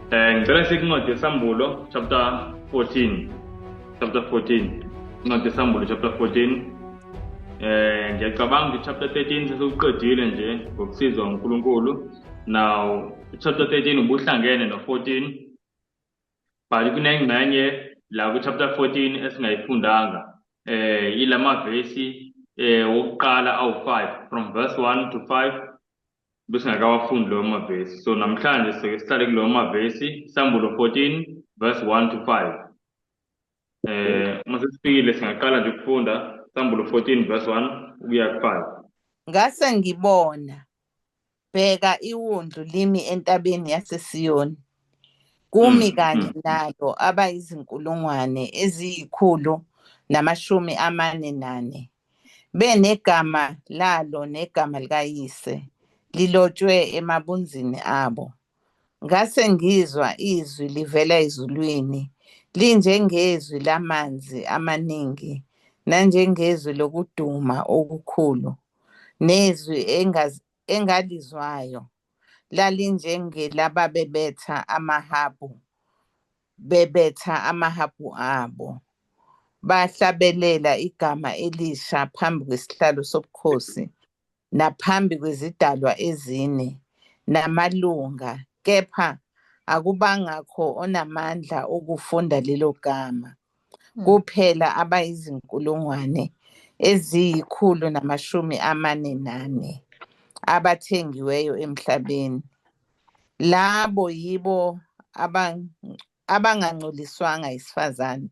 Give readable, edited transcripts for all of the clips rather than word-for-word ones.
Ngicela sikuncwadi yeSambulo chapter 14. Chapter 14. Incwadi yeSambulo chapter 14. Ngiyacabanga ukuthi chapter 13 sesiwuqedile nje ngokusizwa uNkulunkulu. Now chapter 13 ubuhlangene no 14, but kunengxenye la ku chapter 14 esingayifundanga. Ilamavesi wokuqala awu5, from verse 1 to 5, besingakawafundi lawo mavesi. So namhlanje sike sihlale kulowo mavesi, Sambulo 14 verse 1 to 5. Uma sesifikile singaqala nje ukufunda Sambulo 14 verse 1 ukuya ku-5. Ngase ngibona, bheka, iwundlu limi entabeni yaseSiyoni, kumi kanye nalo abayizinkulungwane eziyi-144, benegama lalo negama likaYise lilotshwe emabunzini abo. Ngase ngizwa izwi livela ezulwini linjengezwi lamanzi amaningi nanjengezwi lokuduma okukhulu, nezwi engalizwayo lalinjengelababebetha amahabhu bebetha amahabhu abo. Bahlabelela igama elisha phambi kwesihlalo sobukhosi naphambi kwezidalwa ezine namalunga, kepha akubangakho onamandla okufunda lelo gama, kuphela abayizinkulungwane eziyi-144 abathengiweyo emhlabeni. Labo yibo abangangcoliswanga yisifazane,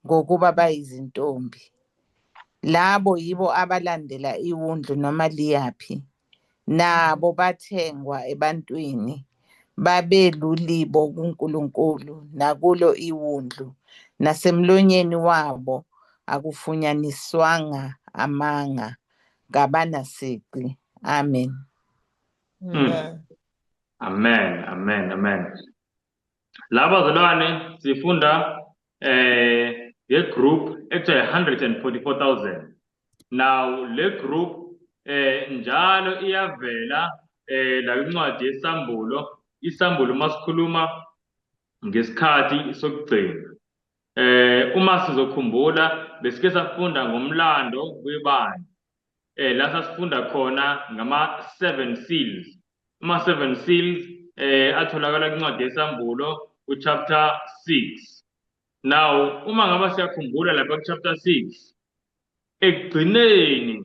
ngokuba bayizintombi. Labo yibo abalandela iwundlu noma liyaphi. Nabo bathengwa ebantwini, babelulibo kuNkulunkulu nakulo iwundlu, nasemlonyeni wabo akufunyaniswanga amanga, kabanasici. Amen. Amen. Amen, amen, amen. La, bazalwane, sifunda ngegroup ekuthiwa 144,000. Now le group njalo iyavela la kwincwadi yeSambulo, iSambulo masikhuluma ngesikhathi sokugcina. Uma sizokhumbula, besike safunda ngomlando webandla. La sasifunda khona ngama seven seals. Ama seven seals atholakala kwincwadi yeSambulo ku-chapter 6. Now uma ngaba siyakhumbula lapha ku-chapter 6, ekugcineni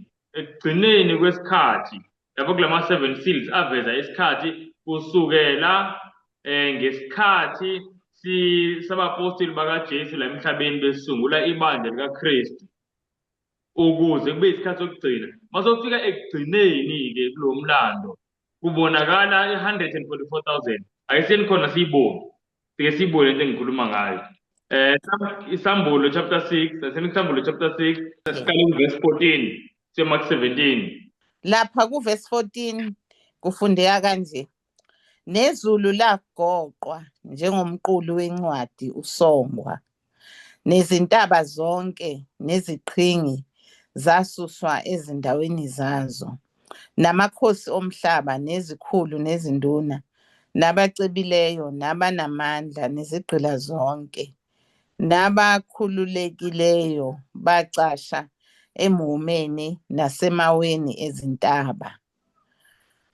kwesikhathi lapho kulama seven seals aveza isikhathi kusukela ngesikhathi si sabapostoli bakaJesu la emhlabeni besungula ibandla likaKristu ukuze kube isikhathi sokugcina. Masofika ekugcineni ke kulo mlando kubonakala i-144,000. Ayiseni khona siyibone, sike siyibone into engikhuluma ngayo. ISambulo chapter 6, aseni iSambulo chapter 6, siqale ku-verse 14 siyoma ku-17. Lapha kuverse 14 kufundeka kanje: Nezulu lagoqwa njengomqulu wencwadi usongwa, nezintaba zonke neziqhingi zasuswa ezindaweni zazo. Namakhosi omhlaba nezikhulu nezinduna nabacebileyo nabanamandla nezigqila zonke nabakhululekileyo bacasha emhumeni nasemaweni ezintaba.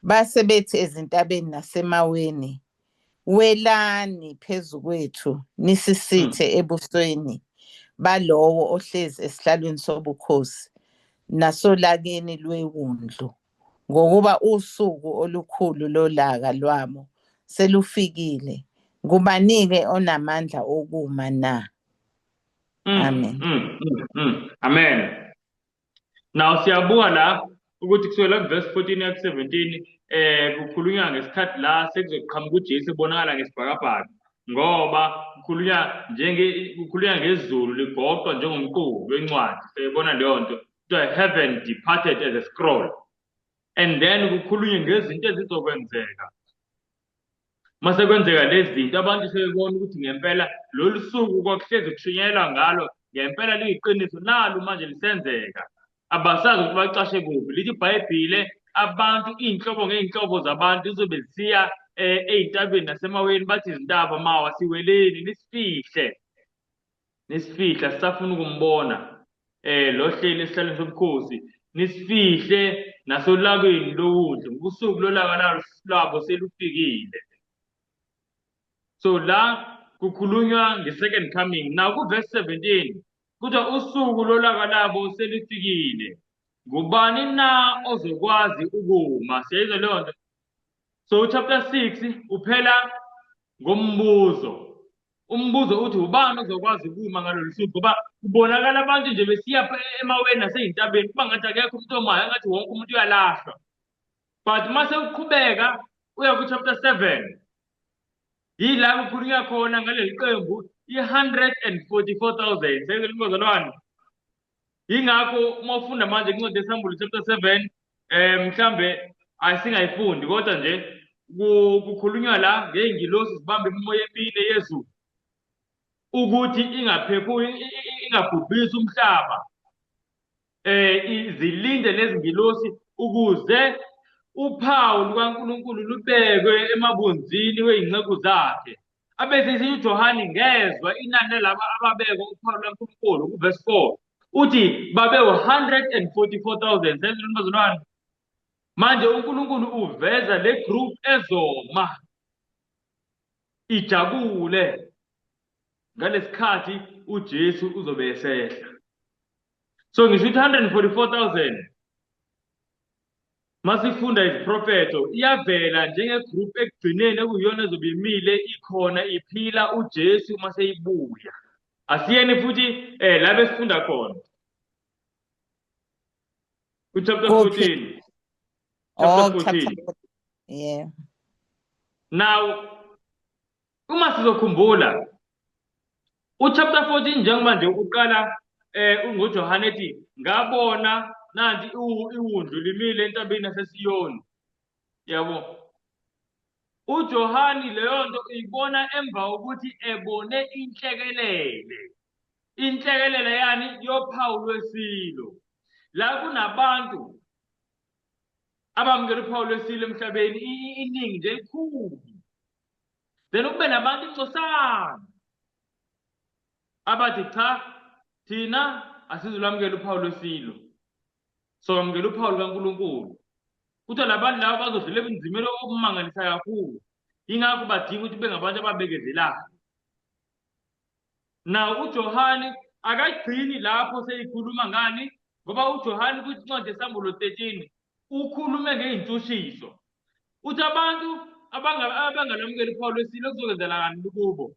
Base bethi ezintabeni nasemaweni, "Welani phezu kwethu nisisithe ebusweni balowo ohlezi esihlalweni sobukhosi nasolakeni lwewundlu, ngokuba usuku olukhulu lolaka lwabo selufikile. Ngubani-ke onamandla okuma na?" Amen. Amen. Now siyabuka la ukuthi kusukela ku-verse 14 ya ku-17 kukhulunywa ngesikhathi la sekuzoqhamuka uJesu ebonakala ngesibhakabhaka, ngoba kukhulunywa ngezulu ligoqwa njengomqulu wencwadi. Siyayibona leyo nto, kuthiwa heaven departed as a scroll, and then kukhulunywe ngezinto ezizokwenzeka mase kwenzeka lezi zinto, abantu sebebona ukuthi ngempela lolu suku kwakuhlezi kushunyayelwa ngalo ngempela liyiqiniso, nalu manje lisenzeka. Abasazi ukuthi bacashe kuphi. Lithi iBhayibhile abantu, iy'nhlobo ngey'nhlobo zabantu zizobe zisiya. Ey'ntabeni nasemaweni bathi izintaba mawa siweleni nisifihle nisifihle asisafuna ukumbona lo hleli esihlalweni sobukhosi nisifihle nasolakweni lowundlu ngokusuku lolaka lwabo selufikile. So la kukhulunywa nge-second coming. Now ku-verse 17 kuthiwa usuku lolaka labo selufikile. Ngubani na ozokwazi ukuma? Siyayizwa leyo nto? So chapter 6 uphela ngombuzo. Umbuzo uthi ubani ozokwazi ukuma ngalolu suku ngoba kubonakala abantu nje besiya emaweni nasey'ntabeni kuba ngathi akekho umuntu omayo engathi wonke umuntu uyalahlwa. But mase uqhubeka uya ku-chapter 7 yila kukhulunywa khona ngaleli qembu i-144,000 sengilibazalwane. Yingakho uma ufunda manje incwadi yeSambulo chapter 7 mhlambe asingayifundi kodwa nje kukhulunywa la ngey'ngilosi zibamba imimoya emine yezulu ukuthi ingaphephuki ingabhubhisi umhlaba zilinde lezi ngilosi ukuze uphawu lukaNkulunkulu lubekwe emabunzini wey'nceku zakhe. Abese esithi uJohane ngezwa inani lalaba ababekwa uphawu lukaNkulunkulu kuvesi 4 uthi babe u-144,000. Sezilweni bazalwane, manje uNkulunkulu uveza le group ezoma ijabule ngalesikhathi uJesu uzobe esehla. So ngisho ukuthi 144,000 masifunda iziprofetho iyavela njengegroup ekugcineni ekuyiyona ezobe imile ikhona iphila uJesu uma seyibuya. Asiyeni futhi la besifunda khona ku-chapter Kuphi? 14. Chapter Oh, chapter 14. 14. Yeah. Now uma sizokhumbula uchapter 14 njengoba nje uqala ungoJohane ethi ngabona nanti iwundlu limile entabeni yaseSiyoni. Yabo. uJohani leyo nto uyibona emva kokuthi ebone inhlekelele. Inhlekelele yani yophawu lwesilo. La kunabantu abamukela uphawu lwesilo emhlabeni iningi nje elikhulu. Then kube nabantu incosana abathi cha thina asizulwamukela uphawu lwesilo. Sokwamukela uphawu lukaNkulunkulu. Kuthiwa labantu laba bazodlula ebunzimeni obumangalisa kakhulu. Yingakho badinga ukuthi bengabantu ababekezelayo. Now uJohane akagcini lapho seyikhuluma ngani ngoba uJohane kwincwadi yeSambulo 13 ukhulume ngey'ntshushiso. Uthi abantu abangalamukeli uphawu lwesilo kuzokwenzakalani kubo?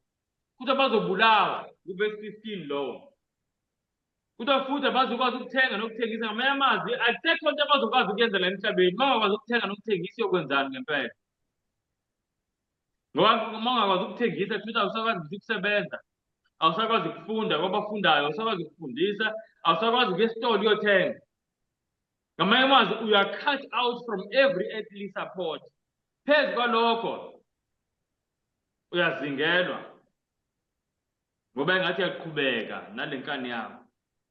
Kuthiwa bazobulawa kuvesi 15 lowo. Kuthiwa futhi abazokwazi ukuthenga nokuthengisa ngamanye amazwi akusekho nto abazokwazi ukuyenza la emhlabeni. Uma ungakwazi ukuthenga nokuthengisa uyokwenzani ngempela? Ngoba uma ungakwazi ukuthengisa kusho ukuthi awusakwazi ngisho ukusebenza, awusakwazi ukufunda kwabafundayo, awusakwazi ukufundisa, awusakwazi ukuya esitolo uyothenga. Ngamanye amazwi you are cut out from every earthly support. Phezu kwalokho uyazingelwa ngoba engathi uyaqhubeka nale nkani yakho,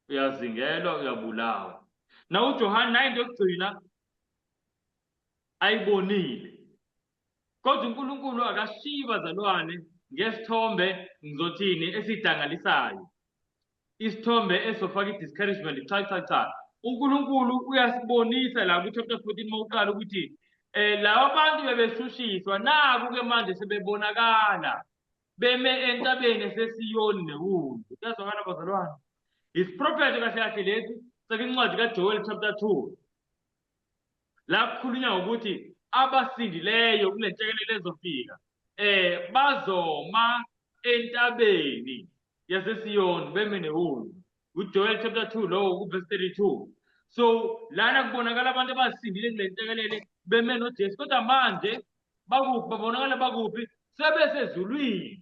uyazingelwa, uyabulawa. Na uJohane naye into yokugcina ayibonile. Kodwa uNkulunkulu akashiyi bazalwane ngesithombe ngizothini esidangalisayo. Isithombe esizofaka i-discouragement cha cha cha. uNkulunkulu uyasibonisa la ku-chapter 14 uma uqala ukuthi laba bantu bebeshushiswa naku ke manje sebebonakala beme entabeni eseSiyoni newundlu. Kuyazwakala bazalwane? Isiprofetho kahle kahle lesi sekwincwadi kaJoel chapter 2. La kukhulunywa ngokuthi abasindileyo kule ntshekelelo ezofika bazoma entabeni yaseSiyoni beme newundlu. UJoel chapter 2 lowo kuverse 32. So lana kubonakala abantu abasindile kule ntshekelele beme noJesu kodwa manje bakuphi babonakala bakuphi sebesezulwini.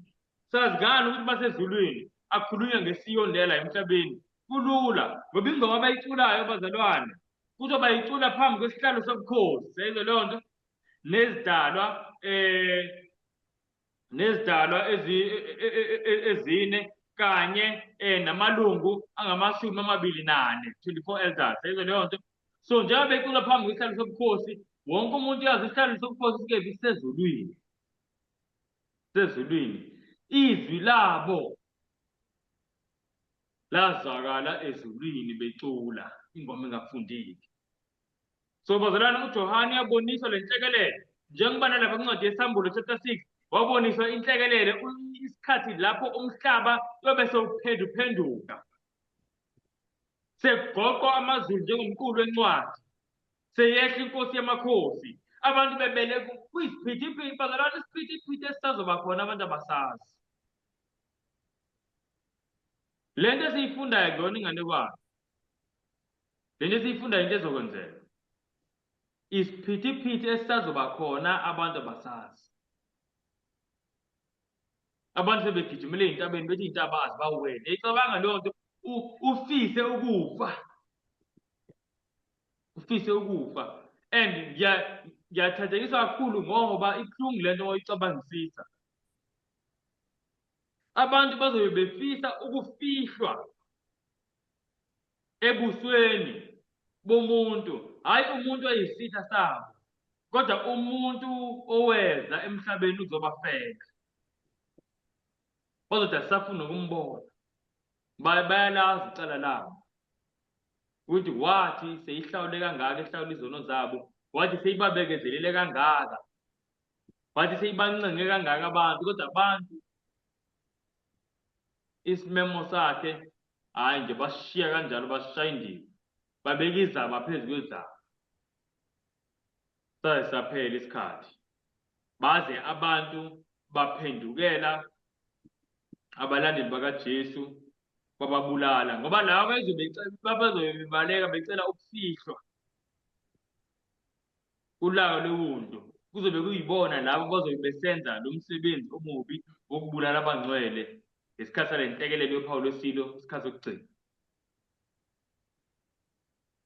Sazi ngani ukuthi basezulwini? Akukhulunywa ngeSiyoni lela emhlabeni. Kulula ngoba ingoma abayiculayo bazalwane kuthiwa bayicula phambi kwesihlalo sobukhosi. Seyizwe leyo nto nezidalwa nezidalwa ezine kanye namalungu angamashumi amabili nane 24 elders. Seyizwe leyo nto. So njengoba becula phambi kwesihlalo sobukhosi wonke umuntu uyazi isihlalo sobukhosi sikephi, sisezulwini. Sezulwini izwi labo lazwakala ezulwini becula ingoma engafundeki. So bazalwane, uJohane uyaboniswa le nhlekelele njengoba nalapha kwincwadi yeSambulo chapter 6 waboniswa inhlekelele, isikhathi lapho umhlaba uyobe sewuphenduphenduka, sekugoqwa amazulu njengomqulu wencwadi, seyehla inkosi yamakhosi, abantu bebele kuyisiphithiphithi. Bazalwane, isiphithiphithi esisazoba khona abantu abasazi. Le nto esiyifundayo kuyona inganekwane, le nto esiyifundayo into ezokwenzeka, isiphithiphithi esisazoba khona abantu abasazi. Abantu sebegijimele ey'ntabeni bethi iy'ntaba azibawele. Icabanga leyo nto, ufise ukufa, ufise ukufa. And ngiyathathekiswa kakhulu ngoba ibuhlungu le nto oyicabangisisa. Abantu bazobe befisa ukufihlwa ebusweni bomuntu, hhayi umuntu oyisitha sabo, kodwa umuntu oweza emhlabeni uzobafela. Bazothi asisafuni nokumbona. Bayalazi icala labo ukuthi wathi seyihlawule kangaka, ehlawula izono zabo, wathi seyibabekezelele kangaka, wathi seyibancenge kangaka abantu, kodwa abantu isimemo sakhe hhayi nje basishiya kanjalo, basishaya indiva, babeka izaba phezu kwezaba, saze saphela isikhathi, baze abantu baphendukela abalandeli bakaJesu bababulala, ngoba laba bazobe bebaleka becela ukufihlwa ulaka lwewundlu, kuzobe kuyibona labo bazobe besenza lo msebenzi omubi wokubulala abangcwele ngesikhathi sale nhlekelele yophawu lwesilo, isikhathi sokugcina.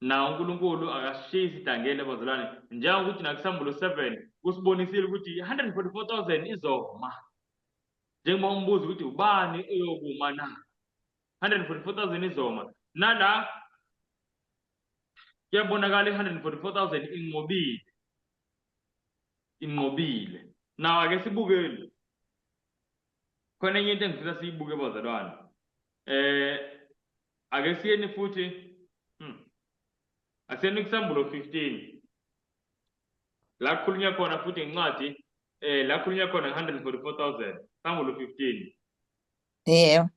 Nawo uNkulunkulu akashiyi sidangele bazalwane, njengokuthi nakuSambulo 7 kusibonisile ukuthi 144,000 izoma, njengoba umbuzo ukuthi ubani oyokuma na? 144,000 izoma. Nala kuyabonakala i-144,000 inqobile, inqobile. Naw ake sibukeni khona enye into engifisa siyibuke bazalwane. Ake siyeni futhi, asiyeni kuSambulo 15 la kukhulunywa khona futhi ngencwadi, la kukhulunywa khona 144,000, Sambulo 15. Yebo.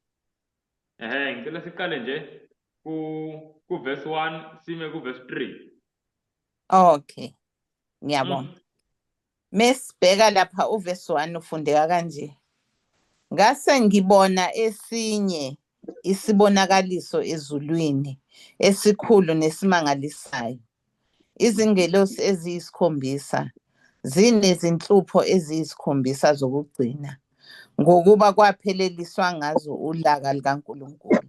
Ehhe, ngicela siqale nje ku verse 1 sime ku verse 3. Okay. Ngiyabonga. Mesibheka lapha uverse 1 ufundeka kanje. Ngase ngibona esinye isibonakaliso ezulwini esikhulu nesimangalisayo. Izingelosi eziyisikhombisa zinezinhlupho eziyisikhombisa zokugcina, ngokuba kwapheleliswa ngazo ulaka likaNkulunkulu.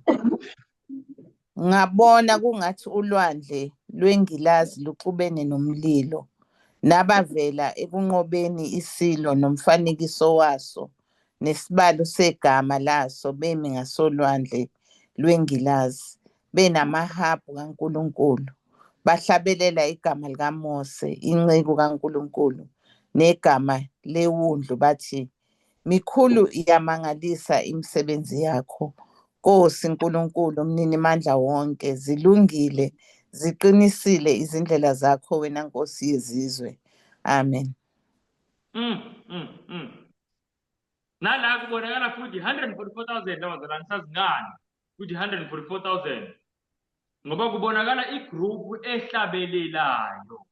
Ngabona kungathi ulwandle lwengilazi luxubene nomlilo, nabavela ekunqobeni isilo nomfanekiso waso nesibalo segama laso bemi ngasolwandle lwengilazi, benamahabhu kaNkulunkulu, bahlabelela igama likaMose, inceku kaNkulunkulu, negama lewundlu, bathi, mikhulu iyamangalisa imisebenzi yakho, Nkosi Nkulunkulu Mninimandla wonke, zilungile, ziqinisile izindlela zakho wena Nkosi yezizwe. Amen. Nala kubonakala futhi 144,000 labazalwane, sazingane ukuthi 144,000 ngoba kubonakala igroup ehlabelelayo,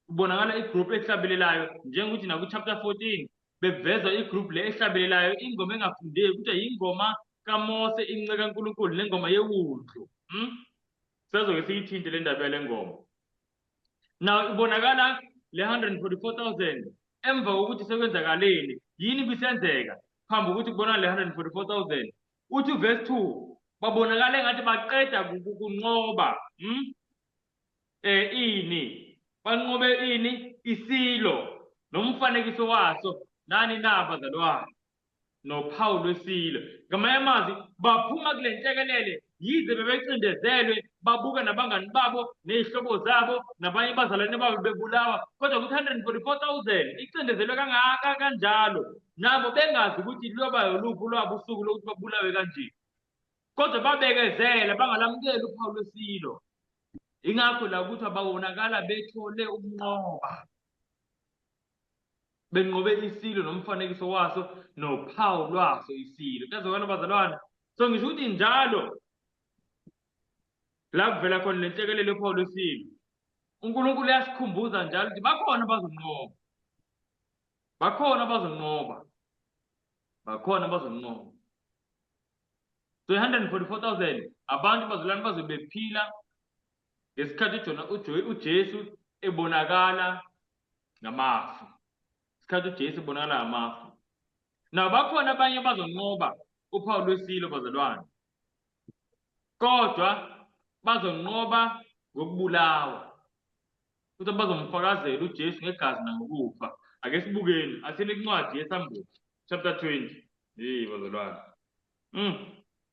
kubonakala igroup ehlabelelayo njengokuthi naku chapter 14 beveza igroup le ehlabelelayo ingoma engafundeki kuthiwa yingoma kaMose inceku kaNkulunkulu nengoma yewundlu. Sezoke siyithinte le ndaba yale ngoma. Now ibonakala le 144,000 emva kokuthi sekwenzakaleni, yini ibisenzeka phambi kokuthi kubonakale le 144,000? Uthi verse 2 babonakala engathi baqeda kunqoba, ini banqobe ini? Isilo nomfanekiso waso nani na bazalwane, nophawu lwesilo. Ngamanye amazwi baphuma kule nhlekelele. Yize bebecindezelwe, babuka nabangani babo nezihlobo zabo nabanye abazalwane babo bebulawa, kodwa ukuthi 144,000 icindezelwe kangaka kanjalo, nabo bengazi ukuthi luyoba yoluphi lwabo usuku lokuthi babulawe kanje, kodwa babekezela bangalamukeli uphawu lwesilo. Ingakho la ukuthi abawonakala bethole ukunqoba, benqobe isilo nomfanekiso waso nophawu lwaso isilo. Kuyazwakala bazalwane? So ngisho ukuthi njalo la kuvela khona le nhlekelele yophawu lwesilo, uNkulunkulu uyasikhumbuza njalo ukuthi bakhona abazonqoba, bakhona abazonqoba, bakhona abazonqoba. So 144,000 abantu bazalwane bazobe bephila ngesikhathi uJona uJesu ebonakala ngamafu. Isikhathi uJesu ebonakala ngamafu. Now bakhona abanye abazonqoba uphawu lwesilo bazalwane, kodwa bazonqoba ngokubulawa, futhi bazomfakazela uJesu ngegazi nangokufa. Ake sibukeni, asiyeni kwincwadi yeSambulo chapter 20. Hey bazalwane,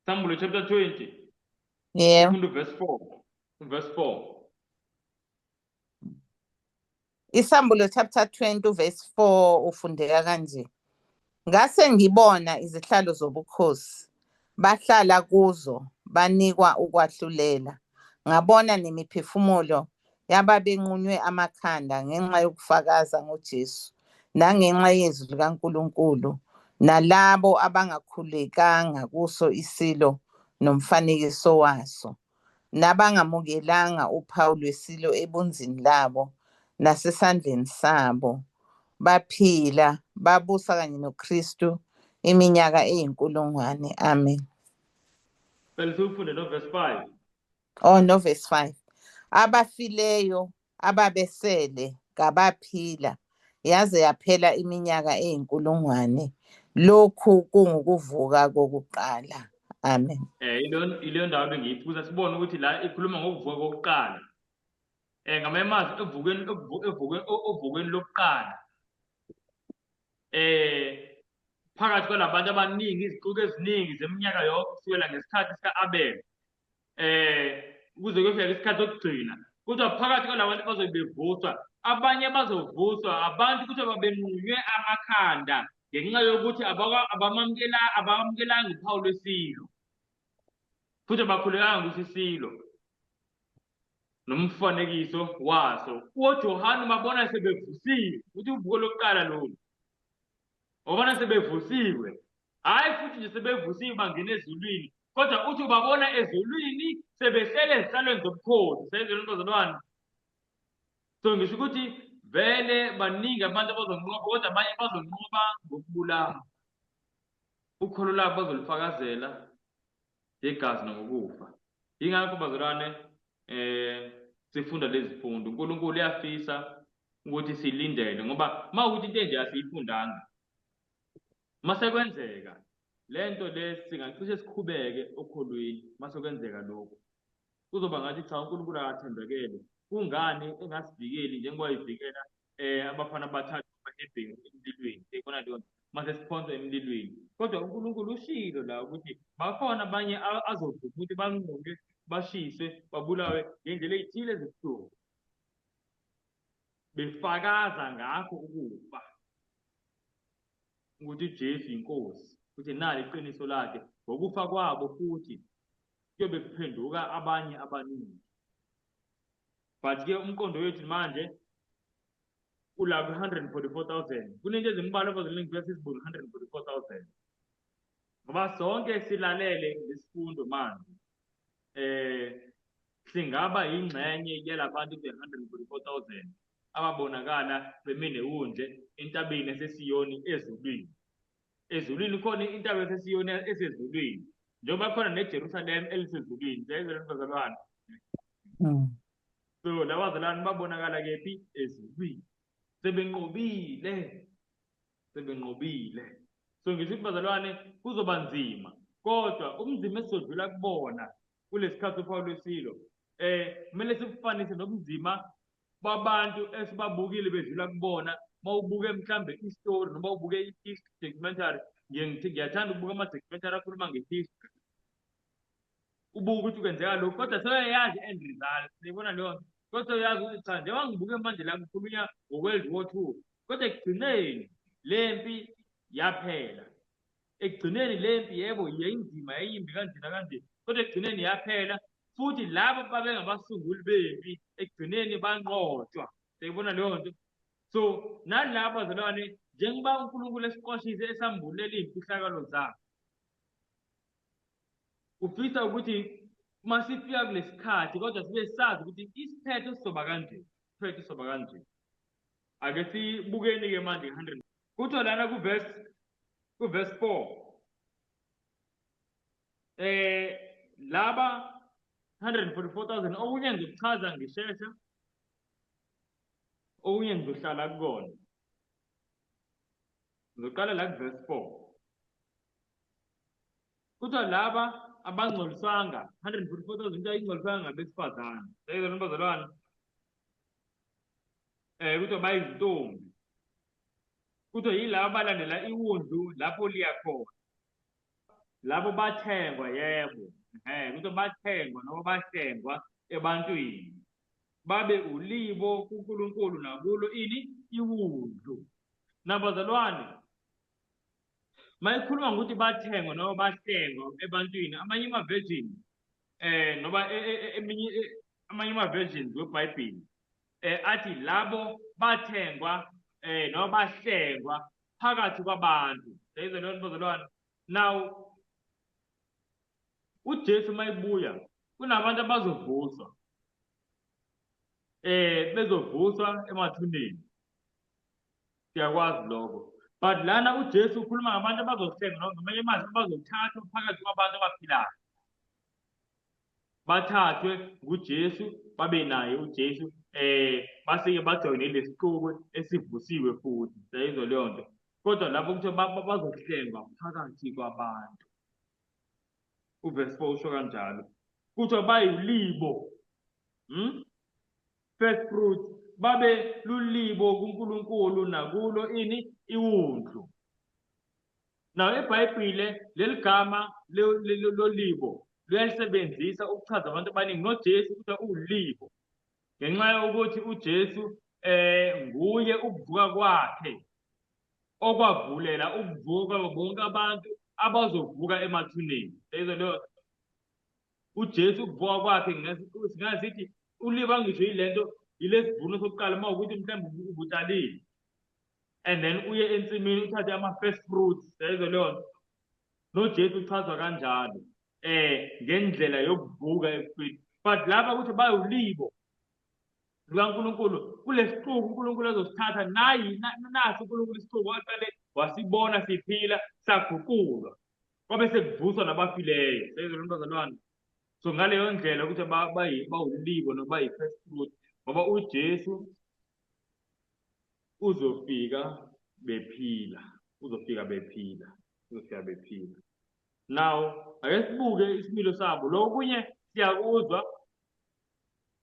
Sambulo chapter 20. Yebo. Funda uverse 4. Uverse 4. Isambulo chapter 20 verse 4 ufundeka kanje. Ngase ngibona izihlalo zobukhosi, bahlala kuzo, banikwa ukwahlulela. Ngabona nemiphefumulo yababenqunywe amakhanda ngenxa yokufakaza ngoJesu nangenxa yezwi likaNkulunkulu, nalabo abangakhulekanga kuso isilo nomfanekiso waso, nabangamukelanga uphawu lwesilo ebunzini labo nasesandleni sabo. Baphila, babusa kanye noKristu iminyaka eyinkulungwane. Amen. Cela siwufunde no verse 5. Oh, no verse 5. Abafileyo ababesele kabaphila yaze yaphela iminyaka eyinkulungwane. Lokhu kungukuvuka kokuqala. Amen. Ileyo ndawo bengiyiphuza, sibone ukuthi la ikhuluma ngokuvuka kokuqala. Ngamanye amazwi evukweni, evukweni, ovukweni lokuqala. Phakathi kwalabantu abaningi, izixuku eziningi zeminyaka yonke kusukela ngesikhathi sika-Abel, kuze kuyofika isikhathi sokugcina. Kodwa phakathi kwalabantu bazobe bevuswa, abanye bazovuswa abantu kuthiwa babenqunywe amakhanda ngenxa yokuthi abamukelanga uphawu lwesilo, futhi abakhulekanga kusisilo nomfanekiso waso. UJohane ubabona sebevusiwe, uthi uvuko lokuqala lolu, ubabona sebevusiwe. Hhayi futhi nje sebevusiwe bangena ezulwini, kodwa uthi ubabona ezulwini sebehlele ezihlalweni zobukhosi. Seyizwe bazalwane. So ngisho ukuthi vele baningi abantu abazonqoba, kodwa abanye bazonqoba ngokubulawa. Ukholo lwabo bazolufakazela ngegazi nangokufa. Yingakho bazalwane sifunda lezi fundo. uNkulunkulu uyafisa ukuthi silindele, ngoba uma ukuthi into enje asiyifundanga, mase kwenzeka lento le singacishe sikhubeke okholweni. Mase kwenzeka lokho kuzoba ngathi cha, uNkulunkulu akathembekele, kungani engasivikeli njengoba evikela abafana abathathu abaHebheru emlilweni? Siyibona leyo nto mase siphonswa emlilweni. Kodwa uNkulunkulu ushilo la ukuthi bakhona abanye azovuma ukuthi banqunywe, bashiswe, babulawe ngendlela ey'thile ezibuhlungu, befakaza ngakho ukufa ukuthi uJesu inkosi, futhi nali iqiniso lakhe. Ngokufa kwabo futhi kuyobe kuphenduka abanye abaningi. But-ke umqondo wethu manje ula kwi-144,000. Kunento ezimbalwa abazalwane ngifisa sizibone 144,000, ngoba sonke silalele lesifundo manje, singaba yingxenye yalabantu be-144,000 ababonakala bemi newundle entabeni yaseSiyoni ezulwini. Ezulwini khona intaba yaseSiyoni esezulwini, njengoba khona neJerusalem elisezulwini. Siyayizwa bazalwane? So laba bazalwane babonakala kephi? Ezulwini, sebenqobile, sebenqobile. So ngisho ukuthi bazalwane kuzoba nzima, kodwa ubunzima esizodlula kubona kulesikhathi uphawu lwesilo, kumele sikufanise nobunzima babantu esibabukile bedlula kubona. Mawubuke mhlambe i-story noma ubuke i-history documentary, ngiye ngithi ngiyathanda ukubuka ama-documentary akhuluma nge-history. Ubuka ukuthi kwenzeka lokhu kodwa sebeyazi end result. Siyibona leyo nto. Kodwa uyazi ukuthi cha njengoba ngibuke manje la kukhulunywa ngo-World War II kodwa ekugcineni le mpi yaphela. Ekugcineni le mpi yebo yayinzima yayimbi kanje nakanje kodwa ekugcineni yaphela futhi labo babengabasunguli bempi ekugcineni banqotshwa. Siyibona leyo nto. So nalaba bazalwane njengoba uNkulunkulu esiqwashise esambulela iy'mfihlakalo zakhe ufisa ukuthi uma sifika kulesikhathi kodwa sibe sazi ukuthi isiphetho sizoba kanje, isiphetho sizoba kanje. Ake sibukeni-ke manje 100 kuthiwa lana kuverse 4 laba 144,000 okunye ngizokuchaza ngishesha okunye ngizohlala kukona. Ngizoqala la kuverse 4. Kuthiwa laba abangcoliswanga 144,000 into ayingcoliswanga ngabesifazane. Seyizona bazalwane. Kuthiwa bayizintombi. Kuthiwa yilaba abalandela iwundlu lapho liya khona. Labo bathengwa yebo. Kuthiwa bathengwa noma bahlengwa ebantwini. Babe ulibo kuNkulunkulu nakulo ini iwundlu. Nabazalwane mayikhuluma ngokuthi bathengwa noma bahlengwa ebantwini amanye ama-virgin noba eminye amanye ama-versions weBhayibheli athi labo bathengwa noma bahlengwa phakathi kwabantu. Seyizwe leyo nto bazalwane. Now uJesu mayibuya kunabantu abazovuswa bezovuswa emathuneni. Siyakwazi lokho. But lana uJesu ukhuluma ngabantu abazohlenga noma ngamanye amazwi abazothathwa phakathi kwabantu abaphilayo. Bathathwe nguJesu babe naye uJesu basike bajoyine lesixuku esivusiwe futhi. Siyayizwa leyo nto. Kodwa lapho kuthiwa bazohlengwa phakathi kwabantu. Uverse 4 usho kanjalo. Kuthiwa bayulibo. First fruit babe lulibo kuNkulunkulu nakulo ini iwundlu. Now iBhayibhile leli gama lolibo luyalisebenzisa ukuchaza abantu abaningi noJesu ukuthi uwulibo ngenxa yokuthi uJesu nguye ukuvuka kwakhe okwavulela ukuvuka kwabo bonke abantu abazovuka emathuneni. Seyizwa leyo uJesu ukuvuka kwakhe singasithi uliba ngisho yilento yilesivuno sokuqala uma ukuthi mhlawumbe ubutshalile and then uye ensimini uthathe ama-first fruits. Seyizwa leyo nto. NoJesu uchazwa kanjalo ngendlela yokuvuka ekufeni. But lapha ukuthi bayulibo lukaNkulunkulu kulesixuku uNkulunkulu azosithatha nayi naso uNkulunkulu isixuku waqale wasibona siphila saguqulwa kwabe sekuvuswa nabafileyo. Seyizwa leyo nto bazalwane. So ngaleyo ndlela ukuthi bawulibo noma bayi-first fruit ngoba uJesu uzofika bephila, uzofika bephila, uzofika bephila. Now ake sibuke isimilo sabo. Lokho kunye siyakuzwa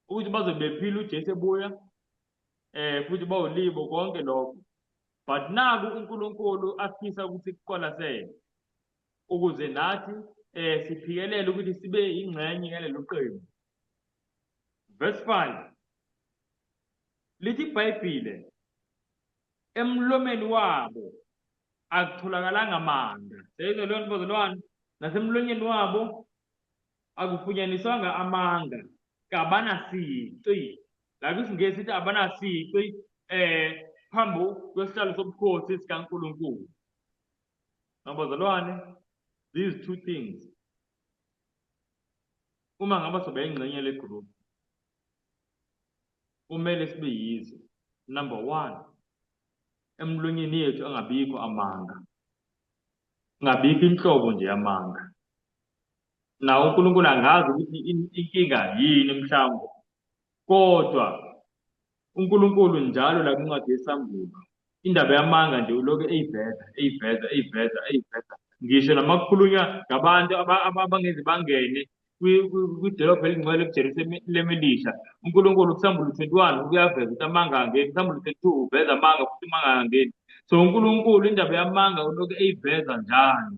ukuthi bazobe bephila uJesu ebuya futhi bawulibo konke lokho. But naku uNkulunkulu afisa ukuthi kuqwalasele ukuze nathi siphikelele ukuthi sibe ingxenye yalelo qembu. Verse 5 lithi iBhayibhile emlomeni wabo akutholakalanga manga. Seyizwe leyo nto bazalwane, nasemlonyeni wabo akufunyaniswanga amanga, kabanasici. La kwisiNgisi sithi abanasici phambi kwesihlalo sobukhosi sikaNkulunkulu. Ngabazalwane, these two things uma ngaba soba ingxenye le group kumele sibe yizo. Number 1, emlonyeni yethu angabikho amanga, ngabikho inhlobo nje yamanga. Nawo uNkulunkulu angazi ukuthi inkinga yini mhlawumbe, kodwa uNkulunkulu njalo la kwincwadi yeSambulo indaba yamanga nje ulokhu eyiveza eyiveza eyiveza eyiveza, ngisho noma kukhulunywa ngabantu abangeze bangene kwidolobha elingcwele kuJerusalema elisha. uNkulunkulu kuSambulo 21 uyaveza ukuthi amanga angeni, kuSambulo 22 uveza amanga futhi amanga angeni. So uNkulunkulu indaba yamanga ulokhu eyiveza njalo.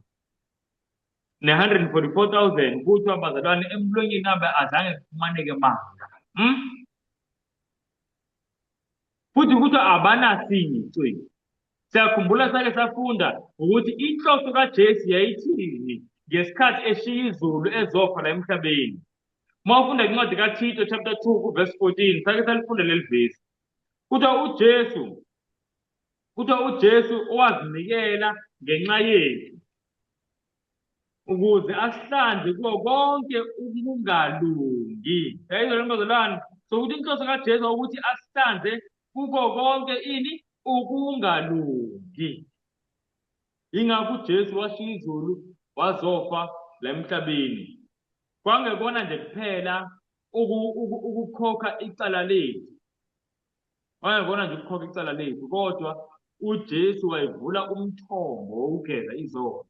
Ne-144,000 kuthiwa bazalwane emlonyeni abo azange kufumaneke manga. Futhi kuthiwa abanasici. Siyakhumbula sake safunda ukuthi inhloso kaJesu yayithini ngesikhathi eshiya izulu ezofa la emhlabeni. Uma ufunda incwadi kaThito chapter 2 kuverse 14 sake salifunda leli vesi. Kuthiwa uJesu kuthiwa uJesu owazinikela ngenxa yethu ukuze asihlanze kuwo konke ukungalungi. Yayizwa le bazalwane? So ukuthi inhloso kaJesu ukuthi asihlanze kuko konke ini ukungalungi. Yingakho uJesu washiya izulu wazofa la emhlabeni. Kwangekona nje kuphela ukukhokha icala lethu. Wayengekona nje ukukhokha icala lethu kodwa uJesu wayevula umthombo wokugeza izono.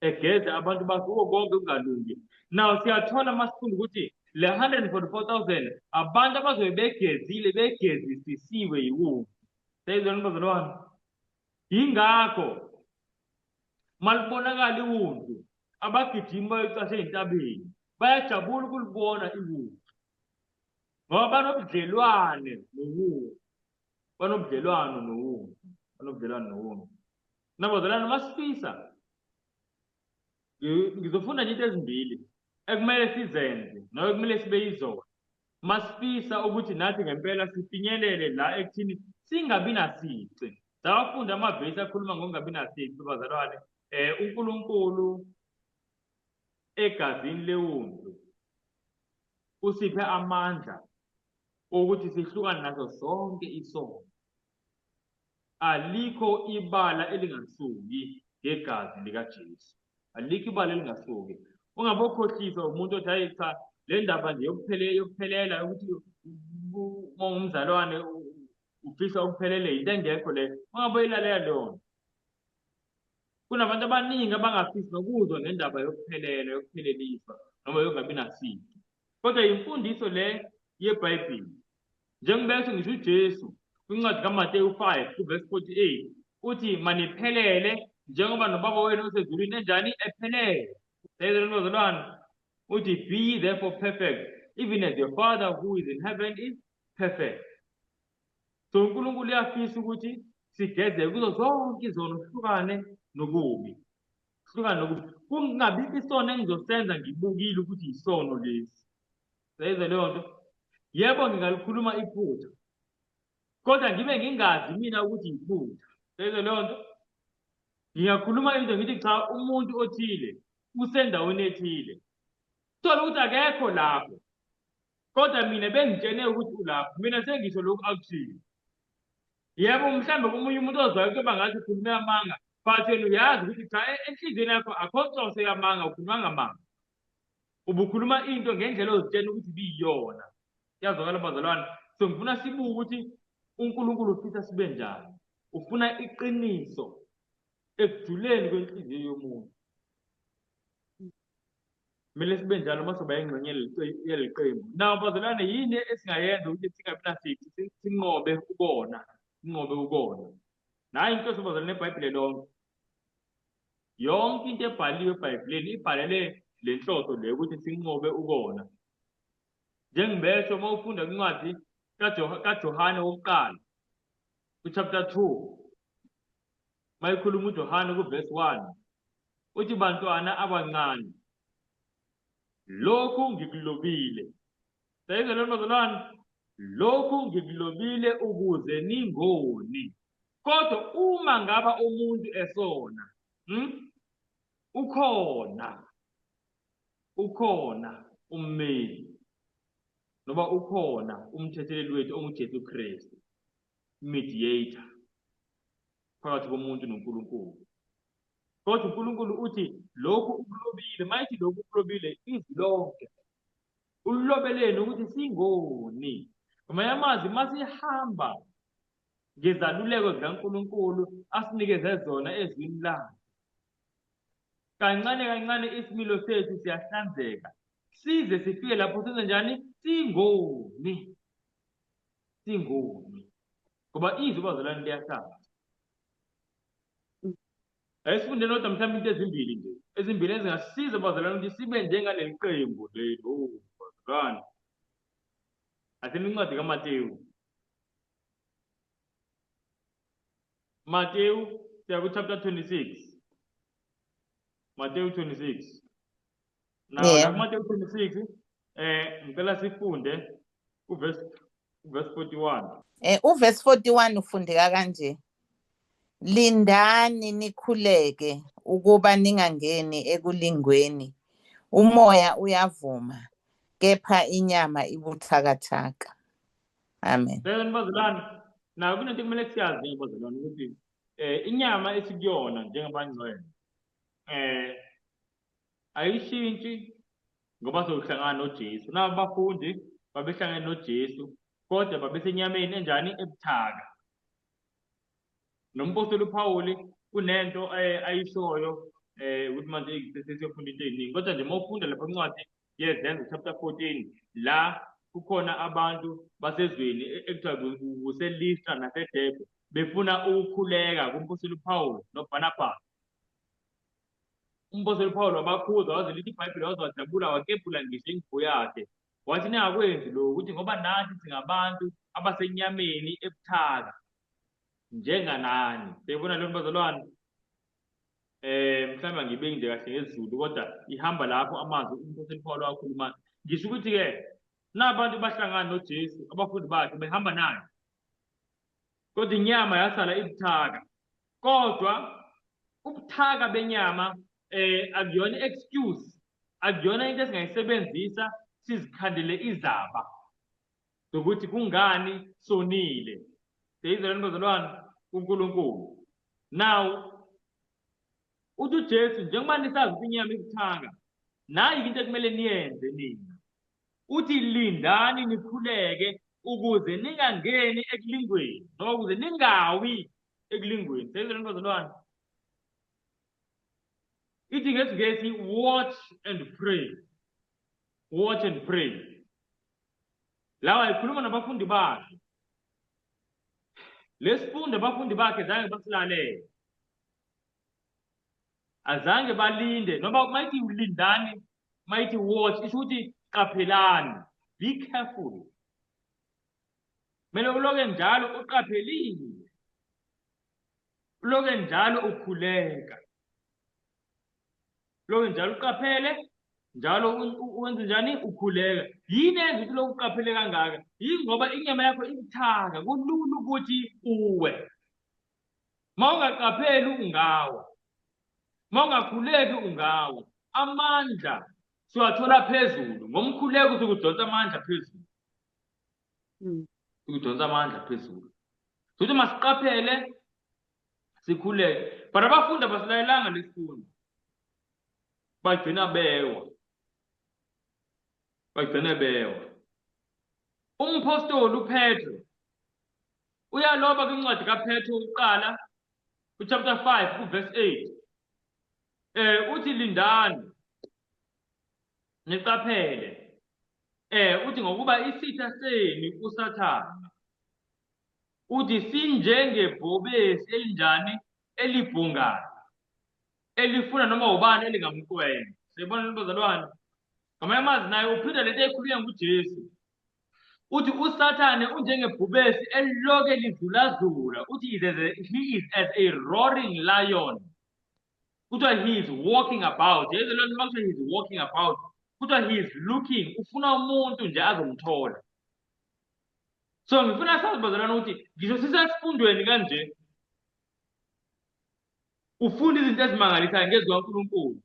Egeze abantu bakhe kuko konke ukungalungi. Now siyathola masifunda ukuthi le 144,000 abantu abazobe begezile begezisisiwe yiwundlu. Seyizona bazalwane. Yingakho malibonakala iwundlu abagijimi bayocasha ey'ntabeni bayajabula ukulibona iwundlu ngoba banobudlelwane nowundlu banobudlelwano nowundlu banobudlelwano nowundlu nabazalwane masifisa ngizofunda nje into ezimbili ekumele sizenze noma ekumele sibe yizona masifisa ukuthi nathi ngempela sifinyelele la ekuthini singabi nasici sawafunda amavesi akhuluma ngokungabi nasici bazalwane uNkulunkulu egazini lewundlu usiphe amandla ukuthi sihlukane naso sonke isono. Alikho ibala elingasuki ngegazi likaJesu. Alikho ibala elingasuki. Ungabokhohliswa umuntu othi hayi cha le ndaba nje yokuphelela ukuthi uma ungumzalwane ufisa ukuphelele into engekho le. Ungaboyilalela leyo nto. Kunabantu abaningi abangafisi nokuzwa ngendaba yokuphelela, yokupheleliswa noma yokungabi nasici. Kodwa imfundiso le yeBhayibheli. Njengoba esho ngisho uJesu kwincwadi kaMateyu 5 kuvesi 48 uthi maniphelele njengoba noBaba wenu osezulwini enjani ephelele. Seyizwe bazalwane uthi be ye therefore perfect even as your father who is in heaven is perfect. So uNkulunkulu uyafisa ukuthi sigezeke kuzo zonke izono sihlukane nokubi. Sihlukane nokubi. Kungabikho isono engizosenza ngibukile ukuthi isono lesi. Seyizwe leyo nto? Yebo ngingalikhuluma iphutha. Kodwa ngibe ngingazi mina ukuthi iphutha. Seyizwe leyo nto? Ngingakhuluma into ngithi cha umuntu othile usendaweni ethile. Thola ukuthi akekho lapho. Kodwa mina bengitshene ukuthi ulapho. Mina sengisho lokhu akushilo. Yebo mhlawumbe komunye umuntu ozwayo kuyoba ngathi ukhulume amanga but wena uyazi ukuthi cha enhliziyweni yakho akho nhloso yamanga ukhulumanga manga. Ubukhuluma into ngendlela ozitshena ukuthi ibiyiyona. Kuyazwakala bazalwane. So ngifuna sibuke ukuthi uNkulunkulu ufisa sibe njani. Ufuna iqiniso ekujuleni kwenhliziyo yomuntu. Kumele sibe njalo uma soba yingxenye yaleli qembu. Now bazalwane yini esingayenza ukuthi singabi nasici sinqobe ukona, sinqobe ukona. Nayi inhloso bazalwane eBhayibheli lonke. Yonke into ebhaliwe eBhayibhelini ibhalele le nhloso le ukuthi sinqobe ukona. Njengibesho uma ufunda incwadi kaJohane wokuqala ku-chapter 2 mayikhuluma uJohane kuvesi 1 uthi bantwana abancane lokhu ngikulobile sayizwa lento bazalwane lokhu ngikulobile ukuze ningoni kodwa uma ngaba umuntu esona Ukhona ukhona ummeli noma ukhona umthetheleli wethu onguJesu Kristu mediator phakathi komuntu noNkulunkulu. Kodwa uNkulunkulu uthi lokhu ukulobile, mayithi lokhu ukulobile izwi lonke. Ulilobeleni ukuthi singoni. Ngamanye amazwi masihamba ngezaluleko zikaNkulunkulu asinikeze zona ezwini lakhe. Kancane kancane isimilo sethu siyahlanzeka size sifike lapho senze njani singoni. Singoni. Ngoba izwi bazalwane liyahlala. Ake sifunde kodwa mhlawumbe into ezimbili nje, ezimbili ezingasisiza bazalwane ukuthi sibe njengaleli qembu leli. Oh, bazalwane. Asime incwadi kaMatewu. Matewu siya ku-chapter 26. Matewu 26. Now, la kuMatewu 26 ngicela sifunde uverse 41. Uverse 41 ufundeka kanje. Lindani nikhuleke ukuba ningangeni ekulingweni. Umoya uyavuma kepha inyama ibuthakathaka. Amen. Bese bazalwane, nayo kunento ekumele siyazi bazalwane ukuthi inyama esikuyona njengabangcwele ayishintshi ngoba sewuhlangana noJesu. Nabo abafundi babehlangene noJesu kodwa babesenyameni enjani? Ebuthaka. Nompostoli uPawuli kunento ayishoyo ukuthi manje sesiyofunda into eziningi, kodwa nje uma ufunda lapha incwadi yeZenzo chapter 14 la kukhona abantu basezweni ekuthiwa kuseListra naseDerbe befuna ukukhuleka kumpostoli uPawuli noBarnabas. Umpostoli uPawuli wabakhuza waze lithi iBhayibheli waze wajabula wakebhula ngisho ingubo yakhe wathi ningakwenzi lokhu ukuthi ngoba nathi singabantu abasenyameni ebuthaka njenganani. Siyibona leyo bazalwane. Mhlawumbe angibeki nje kahle ngesiZulu kodwa ihamba lapho amazwi umpostoli Paul wakhuluma. Ngisho ukuthi ke nabantu bahlangana noJesu abafundi bakhe behamba naye. Kodwa inyama yasala ibuthaka. Kodwa ubuthaka benyama akuyona excuse, akuyona into esingayisebenzisa sizikhandele izaba zokuthi kungani sonile. Siyizwa lento bazalwane kuNkulunkulu. Now uthi uJesu njengoba nisazi ukuthi inyama ibuthaka, nayi into ekumele niyenze nina. Uthi lindani nikhuleke ukuze ningangeni ekulingweni noma ukuze ningawi ekulingweni. Siyizwa lento bazalwane. Ithi ngesiNgesi watch and pray. Watch and pray. Lawa ikhuluma nabafundi bakhe. Lesifundo abafundi bakhe zange basilalele. Azange balinde noma mayithi lindani, mayithi watch isho ukuthi qaphelani. Be careful. Kumele uloke njalo uqaphelile. Uloke njalo ukhuleka. Uloke njalo uqaphele, njalo wenze njani? Ukhuleka. Yini eyenza ukuthi lokhu uqaphele kangaka? Yingoba inyama yakho ibuthaka, kulula ukuthi uwe. Uma ungaqapheli ungawa. Uma ungakhuleki ungawa. Amandla siwathola phezulu. Ngomkhuleko sukudonsa amandla phezulu. Sukudonsa amandla phezulu. Futhi masiqaphele sikhuleke. But abafundi abasilayelanga lesifundo. Bagcina bewa. Bagcina bewa. Umpostoli uPetro uyaloba kwincwadi kaPetro uqala kuchapter 5 kuverse 8. Uthi lindani niqaphele. Uthi ngokuba isitha senu uSathane uthi sinjengebhobesi elinjani elibhungayo elifuna noma ubani elingamqwenga. Siyibona bazalwane. Ngamanye amazwi naye uphinda lento ekhulunywa nguJesu. Uthi uSathane unjengebhubesi eliloke lizulazula. Uthi he is as a roaring lion. Kuthiwa he is walking about. Yezwe loo nto uma kuthiwa he is walking about, kuthiwa he is looking, ufuna umuntu nje azomthola. So ngifuna sazi bazalwane ukuthi ngisho sisesifundweni kanje ufunda izinto ezimangalisayo ngezwi kaNkulunkulu.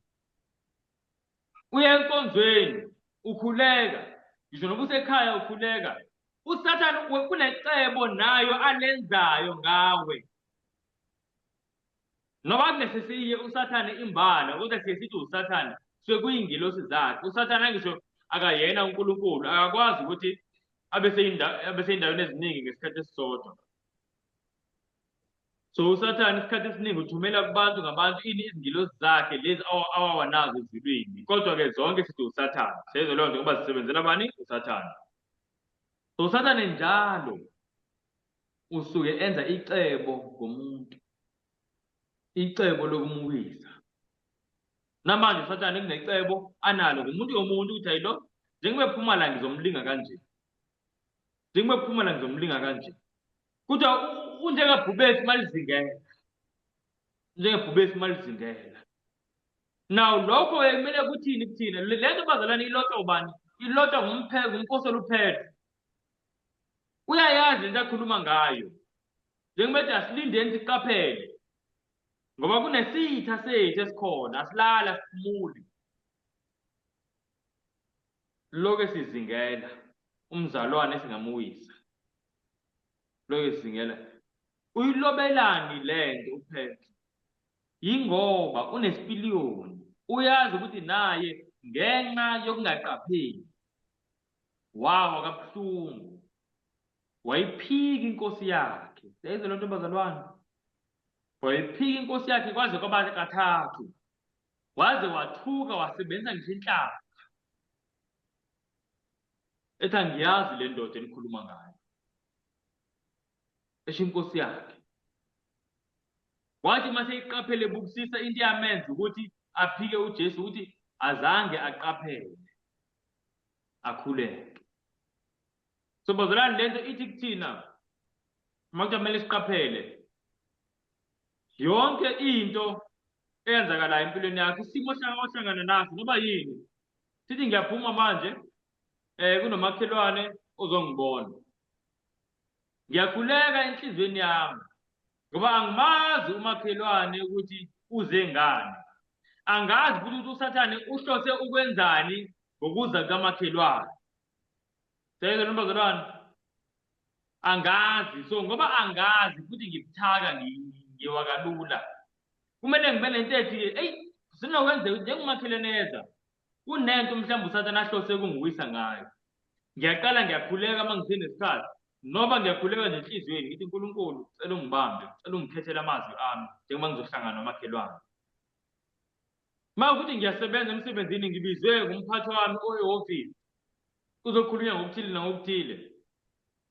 Uya enkonzweni ukhuleka, ngisho noma usekhaya ukhuleka. uSathane kunecebo nayo alenzayo ngawe. Noma kungesesiye uSathane imbala, kodwa siye sithi uSathane suke kuyingilosi zakhe. uSathane angisho akayena uNkulunkulu, akakwazi ukuthi abe seyindaweni eziningi ngesikhathi esisodwa. So uSathane isikhathi esiningi uthumela kubantu ngabantu ini izingilosi zakhe lezi awawanazo ezulwini. Kodwa-ke zonke sithi uSathane. Siyezwa leyo nto ngoba zisebenzela bani? uSathane. So uSathane njalo usuke enza icebo ngomuntu. Icebo lokumuwisa. Namanje uSathane kunecebo analo ngumuntu yomuntu ukuthi hayi lo njengoba ephuma la ngizomlinga kanje. Njengoba ephuma la ngizomlinga kanje. Kuthiwa unjengebhubesi malizingela. Njengebhubesi malizingela. Now lokho kumele kuthini kuthina? Le nto bazalwane ilotshwa ubani? Ilotshwa ngumpheko umpostoli uPetru. Uyayazi into akhuluma ngayo. Njengoba ethi asilindeni siqaphele. Ngoba kunesitha sethu esikhona, asilali asiphumuli. Lokho esizingela umzalwane esingamuwisa. Lokho esizingela. Uyilobelani lento uPetru? Yingoba unesipiliyoni. Uyazi ukuthi naye ngenxa yokungaqapheli wawa kabuhlungu wayiphika inkosi yakhe siyayizwa loo nto bazalwane wayiphika inkosi yakhe kwaze kwaba kathathu waze wathuka wasebenzisa ngisho inhlamba ethi angiyazi le ndoda enikhuluma ngayo esho inkosi yakhe wathi uma seyiqaphele bukisisa into yamenza ukuthi aphike uJesu ukuthi azange aqaphele akhuleke. So bazalwane lento ithi kuthina uma kuthiwa kumele siqaphele yonke into eyenzakalayo empilweni yakho isimo ohlangana naso noba yini sithi ngiyaphuma manje eh kunomakhelwane ozongibona ngiyakhuleka enhliziyweni yami ngoba angimazi umakhelwane ukuthi uze ngani angazi futhi ukuthi usathane uhlose ukwenzani ngokuza kukamakhelwane seyezwa ntombazalwane angazi so ngoba angazi futhi ngibuthaka ngiwa kalula kumele ngibe nento ethi eyi sinokwenzeka ukuthi njengomakhelwane eza kunento mhlawumbe usathane ahlose ukungiwisa ngayo ngiyaqala ngiyakhuleka uma ngisenesikhathi noma ngiyakhuleka nje enhliziyweni ngithi uNkulunkulu cela ungibambe cela ungikhethele amazwi ami njengoba ngizohlangana nomakhelwane uma ukuthi ngiyasebenza emsebenzini ngibizwe ngumphathi wami oyehhovisi kuzokhulunywa ngokuthile nangokuthile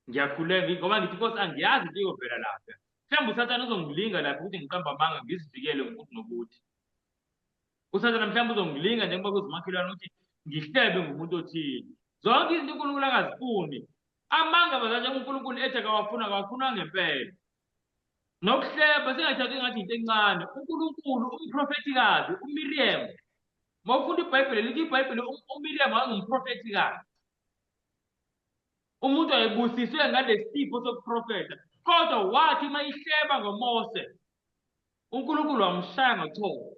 ngiyakhuleka ngoba ngithi inkosi angiyazi into iyovela lapha mhlawumbe usathane uzongilinga lapha ukuthi ngiqambe amanga ngizivikele ngokuthi nokuthi usathane mhlawumbe uzongilinga njengoba kuzimakhelwane ukuthi ngihlebe ngumuntu othile zonke izinto uNkulunkulu angazifuni amanga bazanje uNkulunkulu ethi akawafuna akawafuna ngempela nokuhleba singathathi ngathi into encane uNkulunkulu umprofethikazi uMiriam uma ufunda iBhayibheli lithi iBhayibheli uMiriam wayengumprofethikazi umuntu wayebusiswe ngalesipho sokuprofetha kodwa wathi uma ihleba ngoMose uNkulunkulu wamshaya ngochoko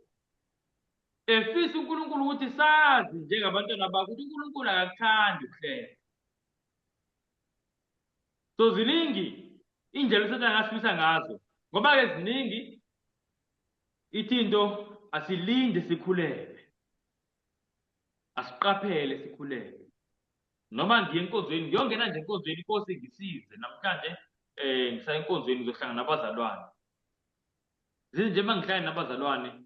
efisa uNkulunkulu ukuthi sazi njengabantwana bakhe ukuthi uNkulunkulu akakuthandi ukuhleba so ziningi indlela uSathane angasifisa ngazo ngoba-ke ziningi ithi into asilinde sikhuleke asiqaphele sikhuleke noma ngiye enkonzweni ngiyongena nje enkonzweni inkosi ngisize namhlanje eh ngisaya enkonzweni ngizohlangana nabazalwane Zinje uma ngihlale nabazalwane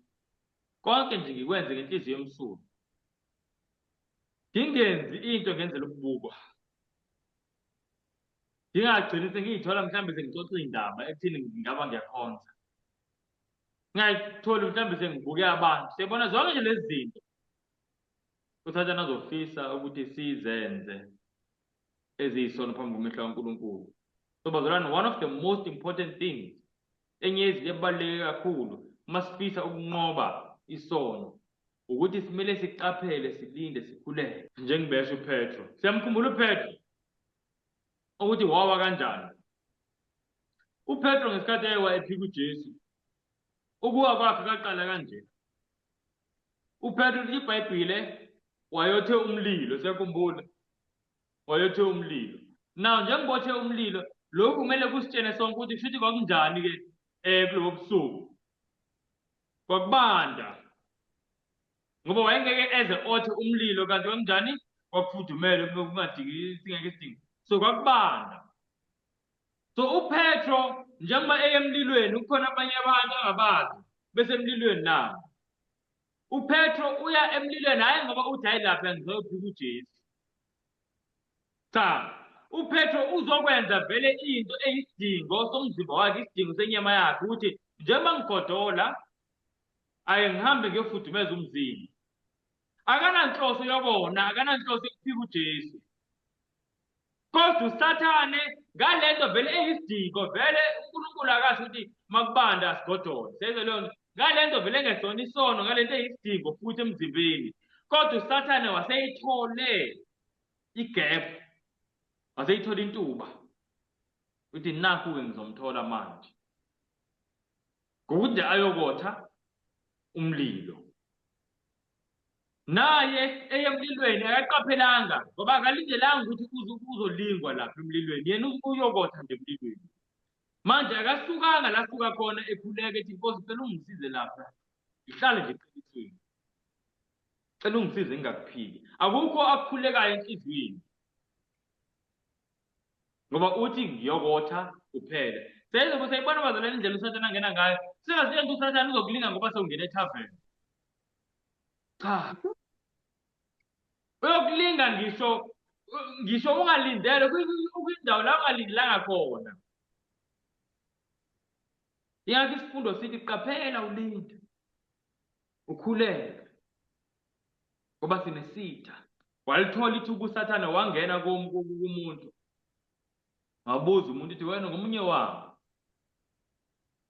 konke nje ngikwenze ngenhliziyo emsulwa. Ngingenzi into ngenzela ukubukwa. Ngingagcini sengiyithola mhlawumbe sengixoxa iy'ndaba ekuthini ngingaba ngiyakhonza. Ngingayitholi mhlawumbe sengibuke abantu. Siyabona zonke nje lezi zinto. USathane azofisa ukuthi sizenze eziyisono phambi kwamehlo kaNkulunkulu. So bazalwane, one of the most important things, enye yezinto ebaluleke kakhulu uma sifisa ukunqoba isono, ukuthi simele siqaphele, silinde, sikhuleke. Njengibesho uPetro. Siyamkhumbula uPetro ukuthi wawa kanjani. UPetro ngesikhathi ewa ephika uJesu, ukuwa kwakhe kaqala kanje. UPetro iBhayibhile wayothe umlilo, siyakhumbula. Wayothe umlilo. Now njengoba othe umlilo, lokhu kumele kusitshene sonke ukuthi kushuthi kwakunjani ke kulobo busuku. Kwakubanda. Ngoba wayengeke eze othe umlilo kanti kwakunjani? Kwakufudumele kungadingi singeke isidingo. So kwakubanda. So uPetro njengoba eye emlilweni kukhona abanye abantu angabazi besemlilweni nabo. UPetro uya emlilweni hhayi ngoba uthi hayi lapha ngizoyophika uJesu. Cha, uPetro uzokwenza vele into eyisidingo somzimba wakhe, isidingo senyama yakhe ukuthi njengoba ngigodola Ake ngihambe ngiyofudumeza umzimba. Akananhloso yokona, akananhloso yokuphika uJesu. Kodwa uSathane ngalento vele eyisidingo vele uNkulunkulu akasho ukuthi makubanda asigodole. Seyizwe leyo nto. Ngalento vele engesona isono, ngalento eyisidingo futhi emzimbeni. Kodwa uSathane waseyithole igap, waseyithola intuba. Uthi nakhu-ke ngizomthola manje. Ngokuthi nje ayokotha umlilo. Naye eye emlilweni akaqaphelanga ngoba akalindelanga ukuthi uzolingwa lapha emlilweni, yena uyokotha nje emlilweni. Manje akasukanga la suka khona ekhuleka ethi Nkosi cela ungisize lapha ngihlale nje eqinisweni, cela ungisize ngingakuphiki. Akukho akukhulekayo enhliziyweni ngoba uthi ngiyokotha kuphela. Seyizobe seyibona bazalwane indlela uSathane angena ngayo. Singazi into uSathane uzokulinga ngoba sewungena ethaveni. Cha. Uyokulinga ngisho ungalindele kwindawo la ungalindelanga khona. Ingakho isifundo sithi qaphela ulinde. Ukhuleke. Ngoba sinesitha. Walithola ithuba uSathane wangena kumuntu. Wabuza umuntu uthi wena ngomunye wabo.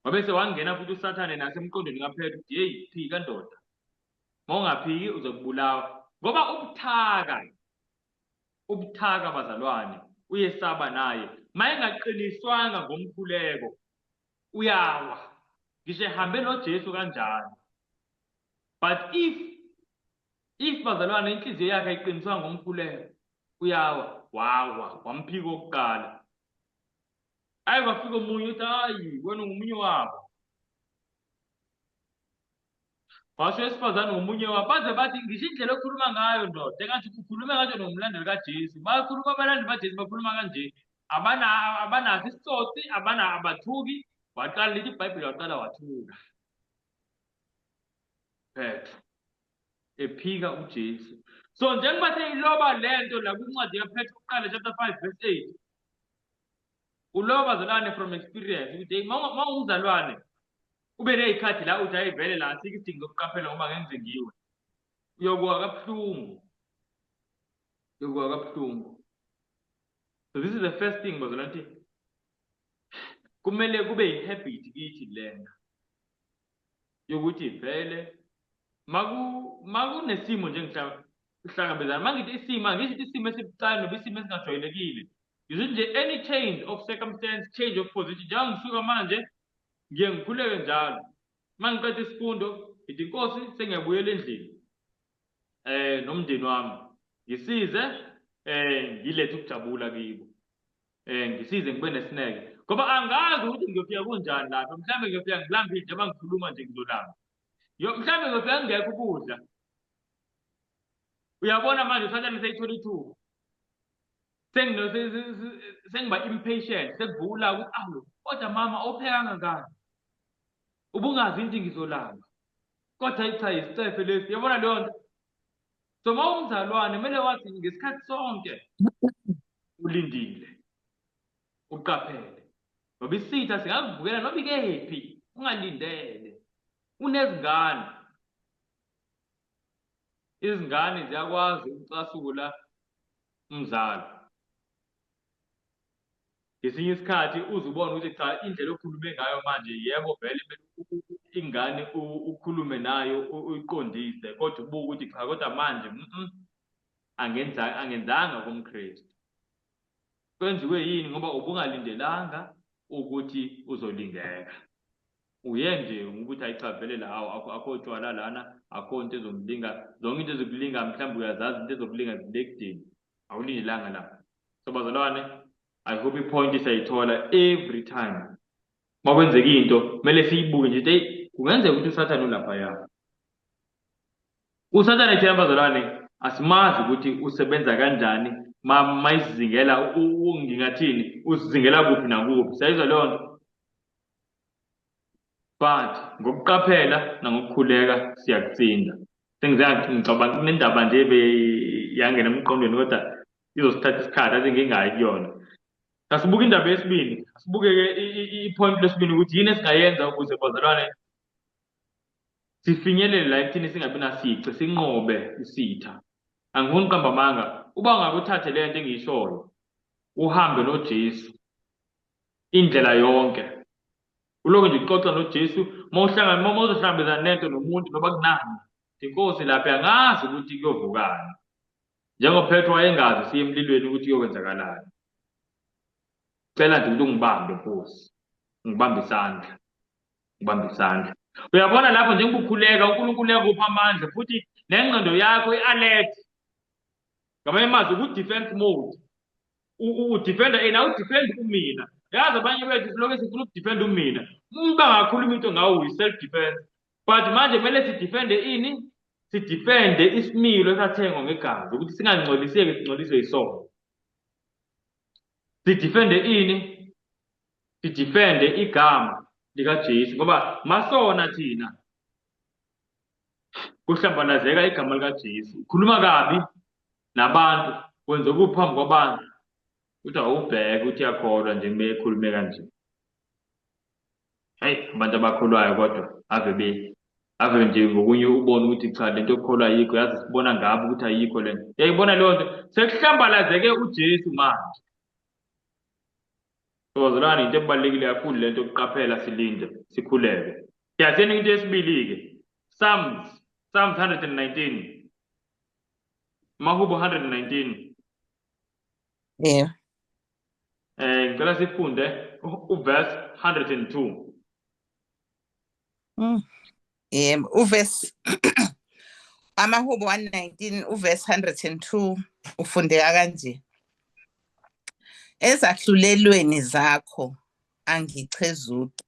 Wabe sewangena futhi uSathane nasemqondweni kaPetru uthi hey phika ndoda. Mawungaphiki uzokubulawa. Ngoba ubuthaka ubuthaka bazalwane uyesaba naye mayengaqiniswanga ngomkhuleko uyawa ngisho ehambe noJesu kanjalo but if bazalwane inhliziyo yakhe ayiqiniswanga ngomkhuleko uyawa wawa wamphika okokuqala ayi kwafika omunye uthi hayi wena ungomunye wabo washo wesifazane ngomunye wabo baze bathi ngisho indlela okhuluma ngayo ndoda engathi ukhulume ngathi nomlandeli kaJesu bakhuluma abalandeli baJesu bakhuluma kanje abana abanaso isitsotsi abana abathuki waqala lithi iBhayibheli waqala wathuka Petro ephika uJesu. So njengoba seyiloba lento la kwincwadi kaPetro kuqala chapter 5 verse 8 uloba bazalwane from experience ukuthi hey uma ungumzalwane ube nezikhathi la uthi hayi vele la asikho isidingo sokuqaphela ngoba ngenze ngiwe uyokuwa kabuhlungu uyokuwa kabuhlungu. So this is the first thing bazalwane ukuthi kumele kube yi-habit kithi lena yokuthi vele makunesimo nje ngihlangabezana mangithi isimo angisho ukuthi isimo esibucayi noma isimo esingajwayelekile ngisho nje any change of circumstance, change of position. Njengoba ngisuka manje ngiye ngikhuleke njalo uma ngiqeda isifundo ngithi inkosi sengiyabuyela endlini nomndeni wami ngisize ngilethe ukujabula kibo ngisize ngibe nesineke ngoba angazi ukuthi ngiyofika kunjani lapha mhlawumbe ngiyofika ngilambile njengoba ngikhuluma nje ngizolamba mhlawumbe ngiyofika ngingekho ukudla. Uyabona manje usathane seyithola ithuba sengiba impatient sekuvula ukuthi awu kodwa mama awuphekanga ngani ubungazi into ngizolamba kodwa cha isicefe lesi yabona leyo nto. So uma umzalwane kumele wathi ngesikhathi sonke ulindile uqaphele ngoba isitha singakuvukela noma ikephi ungalindele. Unezingane, izingane ziyakwazi ukucasula umzali ngesinye isikhathi uze ubone ukuthi cha indlela okhulume ngayo manje yebo vele ingane ukhulume nayo uyiqondise kodwa ubuke ukuthi cha kodwa manje angenzanga komKristu kwenziwe yini ngoba ubungalindelanga ukuthi uzolingeka uye nje ukuthi hayi cha vele la awu akho tshwala lana akho into ezomlinga zonke into ezokulinga mhlawumbe uyazazi into ezokulinga zilekudeni awulindelanga la. So bazalwane I hope ipoint siyayithola every time uma kwenzeka into kumele siyibuke nje hey kungenzeka ukuthi uSathane ulaphaya. USathane thina bazalwane asimazi ukuthi usebenza kanjani mayisizingela ngingathini usizingela kuphi nakuphi siyayizwa leyo nto but ngokuqaphela nangokukhuleka siyakutsinda. Sengize ngicabanga kunendaba nje yangena emqondweni kodwa izosithatha isikhathi ase ngingayi kuyona. Asibuke indaba yesibili, asibuke-ke i-point lesibili ukuthi yini esingayenza ukuze bazalwane Sifinyelele la ekuthini singabi nasici, sinqobe isitha. Angifuni ukuqamba amanga, uba ungakuthathe le nto engiyishoyo, uhambe noJesu indlela yonke. Ulokhu nje uxoxa noJesu, uma uhlangana, uma uzohlangabezana nento nomuntu noma kunani, inkosi lapha angazi ukuthi kuyovukani. NjengoPetro wayengazi siye emlilweni ukuthi kuyokwenzakalani. Cela nje ukuthi ungibambe Nkosi, ungibambe isandla, ungibambe isandla. Uyabona lapho njengoba ukhuleka uNkulunkulu uyakupha amandla futhi nengqondo yakho i-alert. Ngamanye amazwi ku-defense mode. Udefenda yena awudefendi umina. Yazi abanye bethu silokhu sifuna ukudefenda umina. Umuntu angakhuluma into ngawo yi-self defense. But manje kumele sidefende ini? Sidefende isimilo esathengwa ngegazi ukuthi singangcoliseki singcoliswe yisono. Sidefende ini? Sidefende igama likaJesu ngoba masona thina kuhlambalazeka igama likaJesu. Ukhuluma kabi nabantu, wenza okubi phambi kwabantu. Uthi awubheke ukuthi uyakholwa nje uma ekhulume kanje. Hayi abantu abakholwayo kodwa ave be ave nje ngokunye ubone ukuthi cha lento yokukholwa ayikho yazi sibona ngabo ukuthi ayikho lento. Uyayibona leyo nto sekuhlambalazeke uJesu manje. Thokozolani into ebalulekile kakhulu lento yokuqaphela silinde sikhuleke. Siyaseni into yesibili-ke. Psalms, Psalms 119. Mahubo 119. Yeah. Ngicela sifunde uverse 102. Yebo, uverse Amahubo 119 uverse 102 ufundeka kanje. Ezahlulelweni zakho angichezuki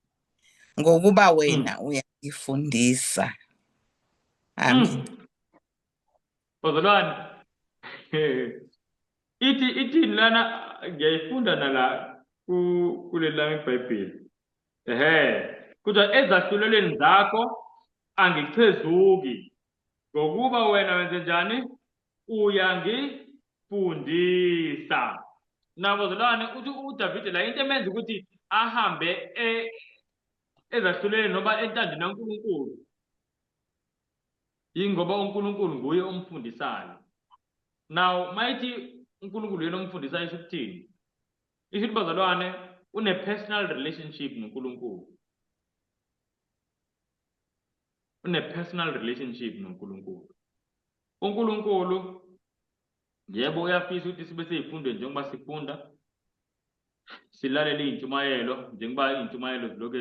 ngokuba wena uyangifundisa. Amen. Bazalwane. Ithi ithini lana ngiyayifunda nala kuleli lami iBhayibheli. Ehhe. Kodwa ezahlulelweni zakho angichezuki ngokuba wena wenze njani? Uyangifundisa. Nabo bazalwane uthi uDavide la into emenza ukuthi ahambe ezahlulelweni noma entandweni kaNkulunkulu yingoba uNkulunkulu nguye omfundisayo. Now mayithi uNkulunkulu uyena omfundisayo isho ukuthini? Isho ukuthi bazalwane une-personal relationship noNkulunkulu. Une-personal relationship noNkulunkulu. uNkulunkulu yebo uyafisa ukuthi sibe sey'fundweni njengoba sifunda, silalele iy'ntshumayelo njengoba iy'ntshumayelo zilokhu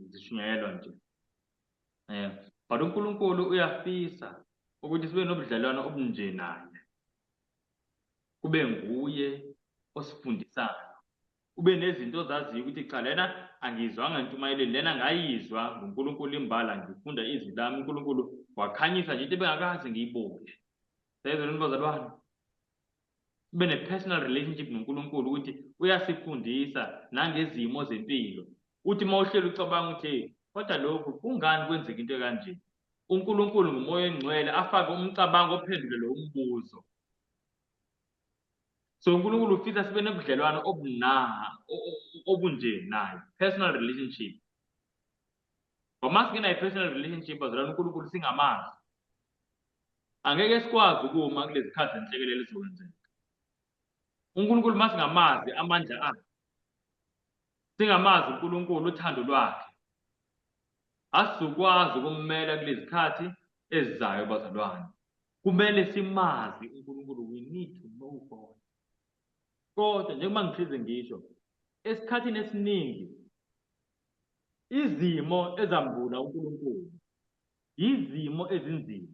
zishunyayelwa nje. But uNkulunkulu uyafisa ukuthi sibe nobudlelwano obunje naye. Kube nguye osifundisayo. Ube nezinto ozaziyo ukuthi cha lena angiyizwanga entshumayelweni, lena ngayizwa nguNkulunkulu imbala ngifunda izwi lami, uNkulunkulu wakhanyisa nje into ebengakaze ngiyibone. Siyayizwa lento bazalwane? Ube ne-personal relationship noNkulunkulu ukuthi uyasifundisa nangezimo zempilo. Uthi uma uhleli ucabanga ukuthi hey, kodwa lokhu kungani kwenzeka into ekanje? uNkulunkulu ngumoya ongcwele afake umcabango ophendule lowo mbuzo. So uNkulunkulu ufisa sibe nobudlelwano obunje naye, personal relationship. Ngoba uma singenayo i-personal relationship bazalwane uNkulunkulu singamazi. Angeke sikwazi ukuma kulezi khathi zenhlekelele ezizokwenzeka. uNkulunkulu uma singamazi amandla akhe, singamazi uNkulunkulu uthando lwakhe, asizukwazi ukummela kulezi khathi ezizayo bazalwane. Kumele simazi uNkulunkulu, we need to know God. Kodwa njengoba ngihlezi ngisho, esikhathini esiningi izimo ezambula uNkulunkulu yizimo ezinzima.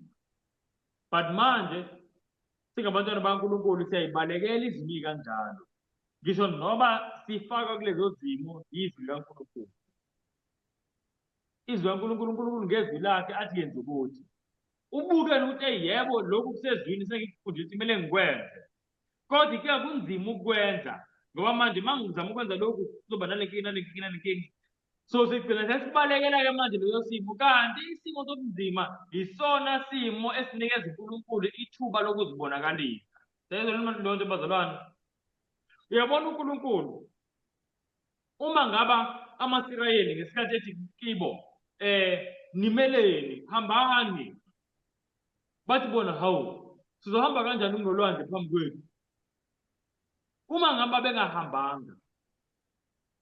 But manje singabantwana bakaNkulunkulu siyayibalekela izimo ey'kanjalo. Ngisho noma sifakwa kulezo zimo yizwi likaNkulunkulu. Izwi likaNkulunkulu, uNkulunkulu ngezwi lakhe athi yenza ukuthi. Ubuke ukuthi eyi yebo lokhu kusezwini sengikufundisa kumele ngikwenze. Kodwa inkinga kunzima ukukwenza ngoba manje uma ngizama ukwenza lokhu kuzoba nale nkinga nale nkinga nale nkinga. So sigcina sesibalekela-ke manje leyo simo kanti isimo sobunzima yisona simo esinikeza uNkulunkulu ithuba lokuzibonakalisa. Siyayizwa leyo nto bazalwane? Uyabona uNkulunkulu uma ngaba amaSirayeli ngesikhathi ethi kibo Nimeleni, hambani. Bathi bona, hawu, sizohamba kanjani kunolwandle phambi kwethu? Uma ngabe bengahambanga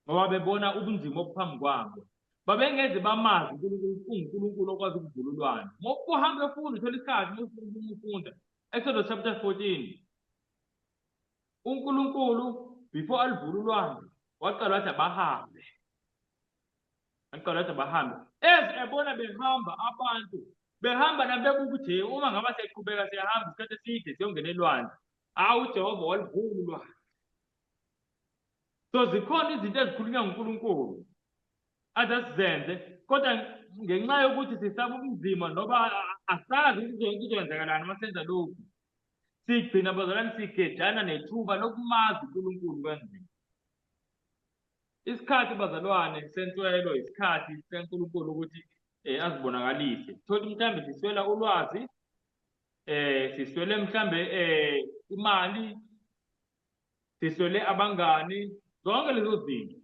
ngoba bebona ubunzima obuphambi kwabo, babengeze bamazi uNkulunkulu unguNkulunkulu okwazi ukuvula ulwandle. Ngokuhamba efunda uthola isikhathi uma ufunda Exodus chapter 14. uNkulunkulu before alivula ulwandle waqala wathi abahambe. Aqala wathi abahambe. As ebona behamba abantu behamba nabebuka ukuthi uma ngaba siyaqhubeka siyahamba isikhathi eside siyongena elwandle. Hawu, uJehova walivula ulwandle. So zikhona izinto ezikhulunywa nguNkulunkulu athi asizenze, kodwa ngenxa yokuthi sisaba ubunzima noba asazi ukuthi kuzokwenzakalani uma senza lokhu, sigcina bazalwane sigejana nethuba lokumazi uNkulunkulu kanzima. Isikhathi bazalwane senswelo isikhathi seNkulunkulu ukuthi azibonakalise. Thola mhlawumbe siswela ulwazi, siswele mhlambe imali, siswele abangani, zonke lezo zinto.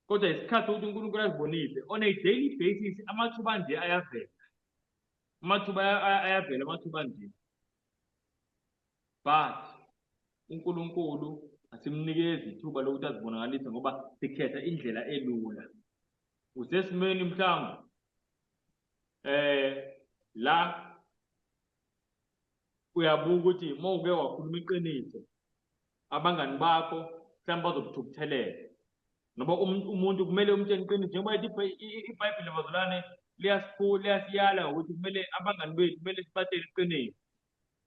Kodwa isikhathi sokuthi uNkulunkulu azibonise on a daily basis, amathuba nje ayavela, amathuba ayavela, amathuba nje. But uNkulunkulu asimnikezi ithuba lokuthi azibonakalise ngoba sikhetha indlela elula. Usesimeni mhlawumbe la uyabuka ukuthi uma uke wakhuluma iqiniso abangani bakho mhlawumbe bazokuthukuthelela, ngoba umuntu kumele umtshele iqiniso. Njengoba ethi iBhayibheli bazalwane liyasiyala ngokuthi kumele abangani bethu kumele sibatshele iqiniso.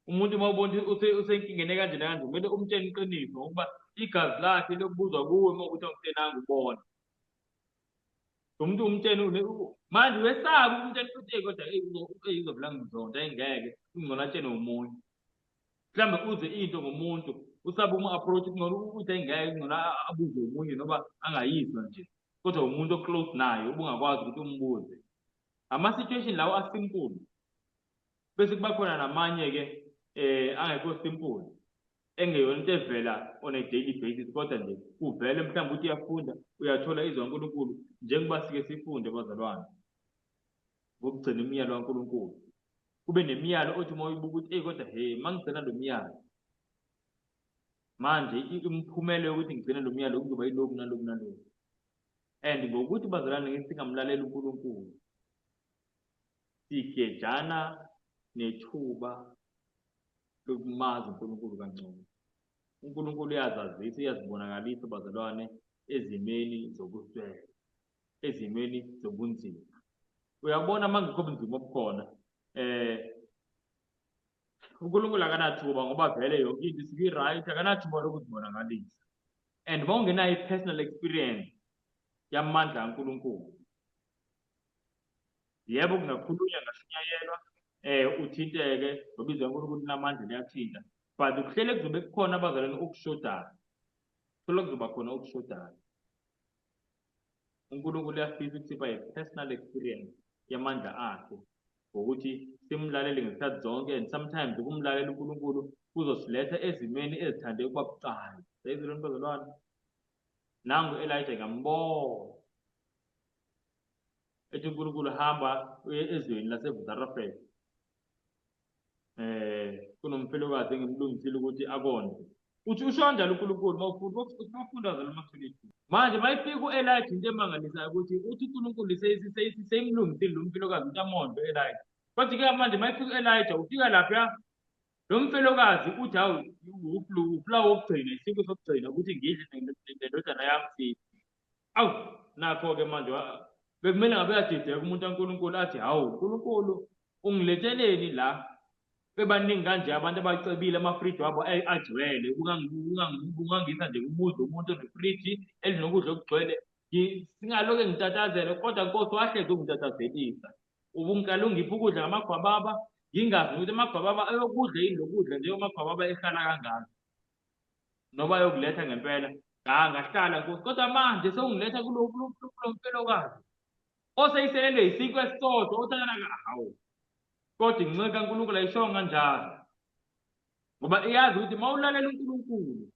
Umuntu uma ubona ukuthi usenkingeni kanje nakanje kumele umtshele iqiniso, ngokuba igazi lakhe lokubuzwa kuwe uma ukuthi awumtshelanga ubona. Lo muntu umtshele manje wesaba umtshele ukuthi kodwa eyi uzovela ngizonda, engeke kungcono atshene omunye. Mhlawumbe uze into ngomuntu usaba umu-approach, kungcono ukuthi engeke kungcono abuze omunye noba angayizwa nje, kodwa umuntu o-close naye ubungakwazi ukuthi umbuze. Ama-situation lawo asimple, bese kuba khona namanye-ke angekho simple, engeyona into evela on a daily basis, kodwa nje kuvele mhlawumbe ukuthi uyafunda uyathola izwi kaNkulunkulu, njengoba sike sifunde bazalwane ngokugcina imiyalo kaNkulunkulu. Kube nemiyalo othi uma uyibuka ukuthi eyi kodwa he uma ngigcina lo myalo manje imiphumela yokuthi ngigcine lo myalo kuzoba yilokhu nalokhu nalokhu. And ngokuthi bazalwane singamlaleli uNkulunkulu, sigejana nethuba lokumazi uNkulunkulu kangcono. uNkulunkulu uyazazisa, uyazibonakalisa bazalwane ezimeni zokuswela, ezimeni zobunzima. Uyabona uma ngekho ubunzima obukhona, uNkulunkulu akanathuba ngoba vele yonke into isuke i-right, akanathuba lokuzibonakalisa. And uma ungenayo i-personal experience yamandla kaNkulunkulu, yebo kungakhulunywa ngashunyayelwa, uthinteke ngoba izwi kaNkulunkulu linamandla, liyathinta, but kuhlele kuzobe kukhona abazalwane okushodayo, kuhlele kuzoba khona okushodayo. uNkulunkulu uyafisa ukusipha i-personal experience yamandla akhe ngokuthi simlalele ngesikhathi zonke, and sometimes ukumlalela uNkulunkulu kuzosiletha ezimeni ezithande ukuba bucayi. Seyizwe bazalwane, nangu Elijah ngambona ethi uNkulunkulu hamba uye ezweni laseZarephath, kunomfelokazi engimlungisile ukuthi akondle. Uthi usho kanjalo uNkulunkulu uma ufunda, ufunda zalo mathulisi. Manje mayifika uElijah, into emangalisayo ukuthi uthi uNkulunkulu seyimlungisile lo mfelokazi ukuthi amondle uElijah. Kodwa ke manje mayifika uElijah, ufika lapha lo mfelokazi uthi hawu ufulawa wokugcina, isinkwa sokugcina ukuthi ngidle nendodana yami sithi. Awu nakho-ke manje bekumele ngabe uyadideka umuntu kaNkulunkulu athi hawu uNkulunkulu ungiletheleni la, bebaningi kanje abantu abacebile, amafriji wabo agcwele, kungangisa nje umuzi womuntu onefriji elinokudla okugcwele, singaloke ngitatazele, kodwa Nkosi wahlezi ungitatazelisa, ubungikale ungipha ukudla ngamagwababa, ngingazi ukuthi amagwababa ayokudla yini lokudla njengoba amagwababa ehlala kangaka, noba ayokuletha ngempela. Ngahlala Nkosi, kodwa manje sewungiletha kulo mfelokazi oseyiselelwe isinkwa esisodwa othathana hawu. Kodwa inceku kaNkulunkulu ayishongo kanjalo, ngoba iyazi ukuthi uma ulalela uNkulunkulu,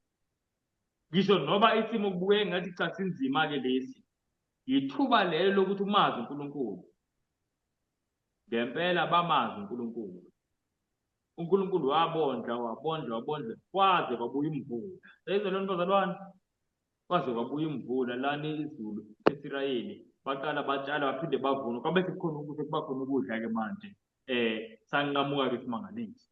ngisho noba isimo kubukeka ngathi cha sinzima-ke lesi, yithuba lelo lokuthi umazi uNkulunkulu. Ngempela bamazi uNkulunkulu. UNkulunkulu wabondla, wabondla, wabondla kwaze kwabuya imvula. Seyizwe loo nto bazalwane? Kwaze kwabuya imvula lana izulu eSirayeli, baqala batshala baphinde bavuna, kwabe sekukhona ukuthi kuba khona ukudla-ke manje. Sanqamuka-ke isimangaliso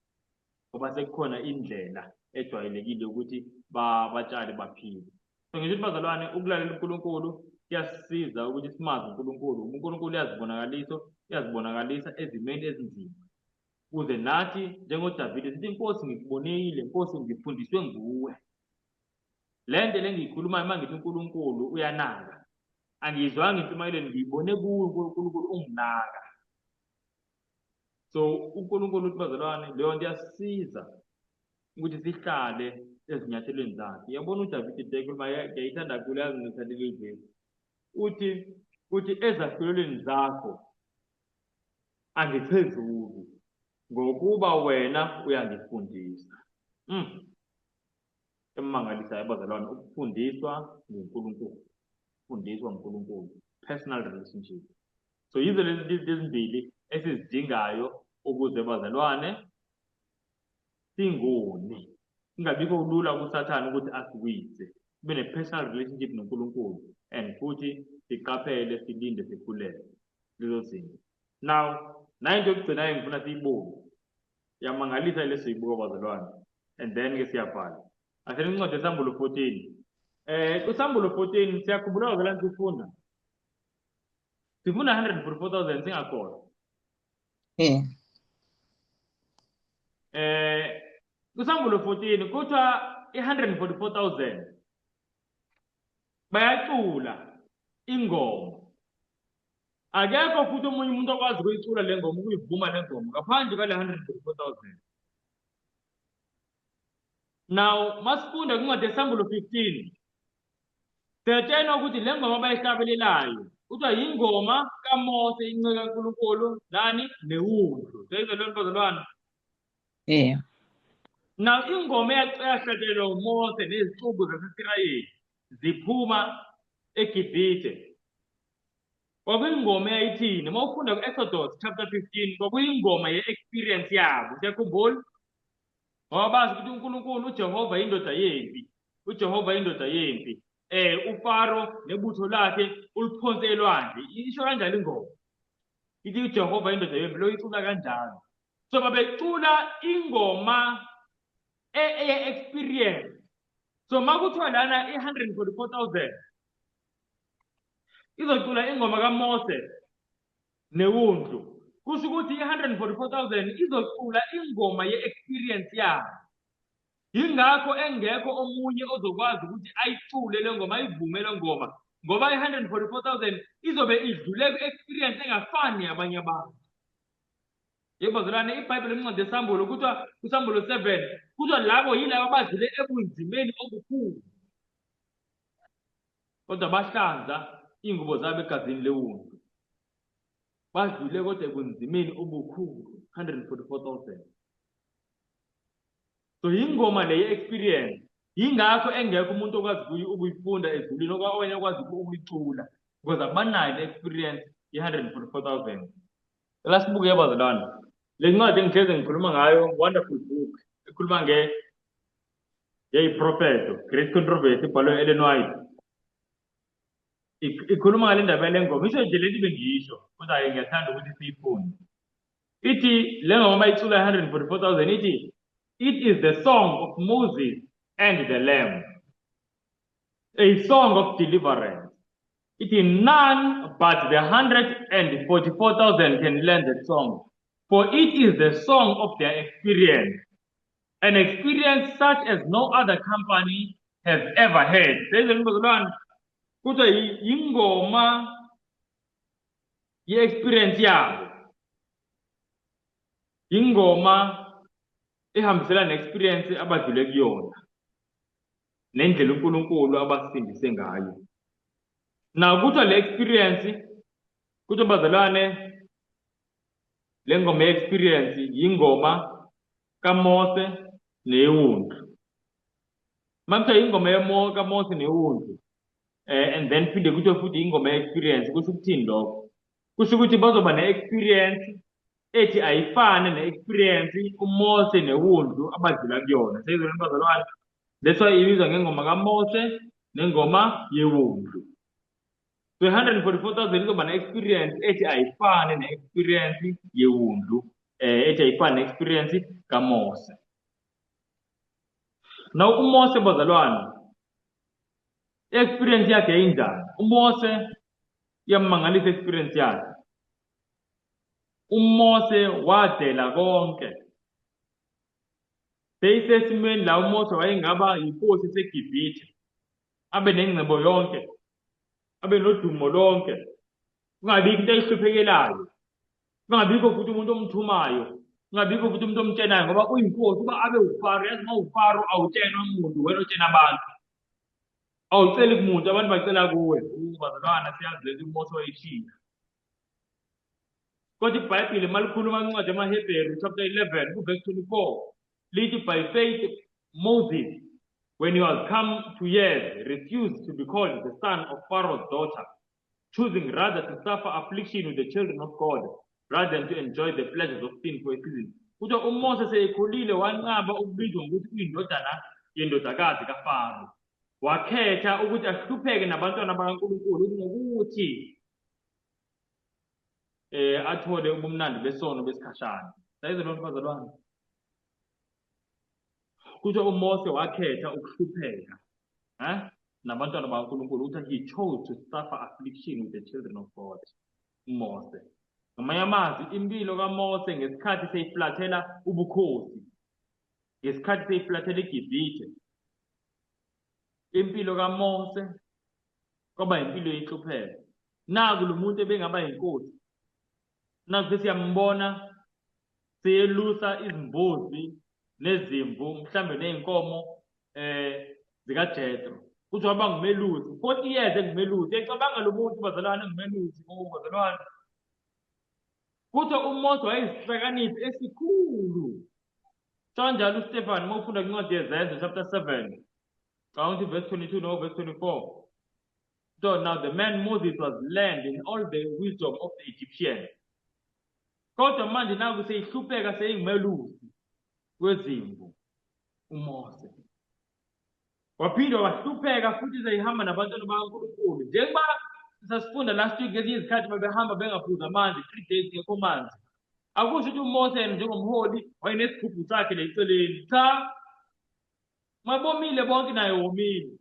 ngoba sekukhona indlela ejwayelekile ukuthi batshale baphile. So ngisho ukuthi bazalwane, ukulalela uNkulunkulu kuyasisiza ukuthi simazi uNkulunkulu. UNkulunkulu uyazibonakalisa, uyazibonakalisa ezimeni ezinzima. Kuze nathi njengoDavide sithi, Nkosi ngikubonile, Nkosi ngifundiswe nguwe. Le nto le ngiyikhulumayo uma ngithi uNkulunkulu uyanaka, angiyizwanga intshumayelweni, ngiyibone kuwe uNkulunkulu unginaka. So uNkulunkulu uthi bazalwane, leyo nto iyasisiza ukuthi sihlale ezinyathelweni zakhe. Uyabona uDavide nje ekhuluma, ngiyayithanda kakhulu, yazi ngithandile ivesi. Uthi ezahlulelweni zakho angichezuki, ngokuba wena uyangifundisa. Emangalisayo bazalwane, ukufundiswa nguNkulunkulu, ukufundiswa nguNkulunkulu, personal relationship. So yizo lezi zinto ezimbili esizidingayo ukuze bazalwane singoni, kungabikho lula kuSathane ukuthi asiwise, sibe ne-personal relationship noNkulunkulu and futhi siqaphele, silinde, sikhuleke lezo zinto. Now nayo into yokugcina engifuna siyibone, yamangalisa leso siyibuka bazalwane, and then ke siyavala. Asele incwadi yeSambulo 14. KuSambulo 14 siyakhumbula bazalwane, sifunda 144,000 singakhohlwa. KuSambulo 14 kuthiwa i-144,000 bayacula ingoma. Akekho futhi omunye umuntu okwazi ukuyicula le ngoma, ukuyivuma le ngoma ngaphandle kwale 144,000. Now masifunda kwincwadi yeSambulo 15 siyatshelwa ukuthi le ngoma abayihlabelelayo kuthiwa yingoma kaMose inceku kaNkulunkulu nani newundlu. Seyizwe leyo nto bazalwane? Yeah. Now ingoma eyahlatshelwa uMose nezixuku zaseSirayeli ziphuma eGibhithe, kwakuyingoma eyayithini? Uma ufunda ku-Exodus chapter 15, kwakuyingoma ye-experience yabo. Siyakhumbula? Ngoba bazi ukuthi uNkulunkulu uJehova indoda yempi, uJehova indoda yempi. uFaro nebutho lakhe uliphonse elwandle. Isho kanjalo ingoma. Ithi uJehova indoda yempi, lo icula kanjalo. So babecula ingoma eye-experience. So makuthiwa lana i-144,000 izocula ingoma kaMose newundlu, kusho ukuthi i-144,000 izocula ingoma ye-experience yabo. Yingakho engekho omunye ozokwazi ukuthi ayicule le ngoma, ayivume le ngoma, ngoba i-144,000 izobe idlule ku-experience engafani neyabanye abantu. Yebo bazalwane, iBhayibheli incwadi yeSambulo kuthiwa kuSambulo 7 kuthiwa labo yilabo abadlule ebunzimeni obukhulu, kodwa bahlanza iy'ngubo zabo egazini lewundlu. Badlule kodwa ebunzimeni obukhulu, 144,000. So yingoma le ye-experience, yingakho engekho umuntu okwazi ukuyifunda ezulwini okanye okwazi ukuyicula, because abanayo le-experience ye-144,000. Cela sibuke bazalwane le ncwadi engihleze ngikhuluma ngayo, wonderful book ekhuluma ngeyiprofeto, Great Controversy, ibhalwe Ellen White. Ikhuluma ngale ndaba yale ngoma, isho nje lento bengiyisho, kodwa-ke ngiyathanda ukuthi siyifunde. Ithi le ngoma bayicula 144,000, ithi it is the song of Moses and the Lamb, a song of deliverance. Ithi none but the 144,000 can learn that song, for it is the song of their experience, an experience such as no other company has ever heard. Kuthiwa yingoma ye-experience yabo, ingoma ehambiselana ne-experience abadlule kuyona nendlela uNkulunkulu abasindise ngayo. Na kuthiwa le experience, kuthiwa bazalwane, le ngoma ye-experience yingoma kaMose newundlu. Uma kuthiwa ingoma kaMose newundlu, and then phinde kuthiwe futhi ingoma ye-experience, kusho ukuthini lokho? Kusho ukuthi bazoba ne-experience ethi ayifane ne-experience uMose newundlu abadlula kuyona. Seyizona bazalwane. That's why ibizwa ngengoma kaMose nengoma yewundlu. So 144,000 izoba ne-experience ethi ayifane ne-experience yewundlu, ethi ayifane ne-experience kaMose. Now uMose bazalwane, i-experience yakhe yayinjani? UMose iyammangalisa experience yakhe. UMose wadela konke. Seyisesimweni la uMose wayengaba yinkosi eseGibhithe, abe nengcebo yonke, abe nodumo lonke, kungabikho into ayihluphekelayo, kungabikho futhi umuntu omthumayo, kungabikho futhi umuntu omtshenayo, ngoba uyinkosi. Uba abe uFaro, yazi uma uFaro awutshenwa muntu, wena otshena abantu, awuceli kumuntu, abantu bacela kuwe. Bazalwana, siyazi lento uMose wayishiya. Kodwa iBhayibheli malikhuluma incwadi yamaHebheru chapter 11 kuverse 24 lithi, by faith Moses, when he was come to years, refused to be called the son of Pharaoh's daughter, choosing rather to suffer affliction with the children of God rather than to enjoy the pleasures of sin for a season. Kuthiwa uMose seyekhulile wanqaba ukubizwa ngokuthi uyindodana yendodakazi kaFaro. Wakhetha ukuthi ahlupheke nabantwana bakaNkulunkulu kunokuthi athole ubumnandi besono besikhashana. Sayizwe lonto bazalwane. Kuthiwa uMose wakhetha ukuhlupheka nabantwana bakaNkulunkulu, ukuthi he chose to suffer affliction with the children of God. uMose. Ngamanye amazwi, impilo kaMose ngesikhathi seyiflathela ubukhosi, ngesikhathi seyiflathela iGibhithe, impilo kaMose kwaba impilo yenhlupheko. Naku lo muntu ebengaba yinkosi, naku sesiyambona seyelusa izimbuzi nezimvu, mhlambe nezinkomo zikaJethro. Kuthi waba ngumelusi 40 years engumelusi. Ecabanga lo muntu bazalwane engumelusi, oh bazalwane. Kuthiwa uMose wayesihlakaniphi esikhulu. Kanjalo uStefan uma ufunda incwadi yeZenzo chapter 7, cabanga ukuthi verse 22 no verse 24. So now the man Moses was learned in all the wisdom of the Egyptians. Kodwa manje naku seyihlupheka seyingumelusi wezimvu uMose. Waphinde wahlupheka futhi seyihamba nabantwana bakaNkulunkulu. Njengoba sasifunda last week, ngezinye izikhathi babehamba bengaphuzi amanzi, 3 days ngekho manzi. Akusho ukuthi uMose yena njengomholi wayenesigubhu sakhe leceleni. Cha, mabomile bonke naye womile.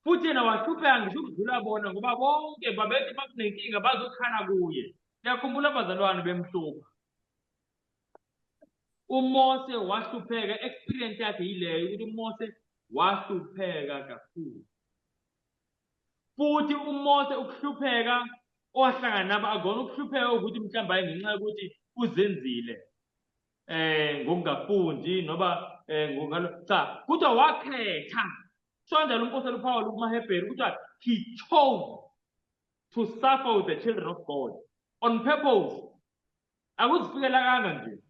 Futhi yena wahlupheka ngisho ukudlula bona, ngoba bonke babethi makunenkinga bazokhala kuye. Ngiyakhumbula abazalwane bemhlupha. uMose wahlupheka, experience yakhe yileyo ukuthi uMose wahlupheka kakhulu. Futhi uMose ukuhlupheka owahlangana nabo akona ukuhlupheka ukuthi mhlawumbe hayi ngenxa yokuthi uzenzile ngokungafundi noba ngokungalo, cha, kuthiwa wakhetha. Kusho kanjalo umpostoli uPaul kumaHebheru, kuthiwa he chose to suffer with the children of God on purpose. Akuzifikelakanga nje,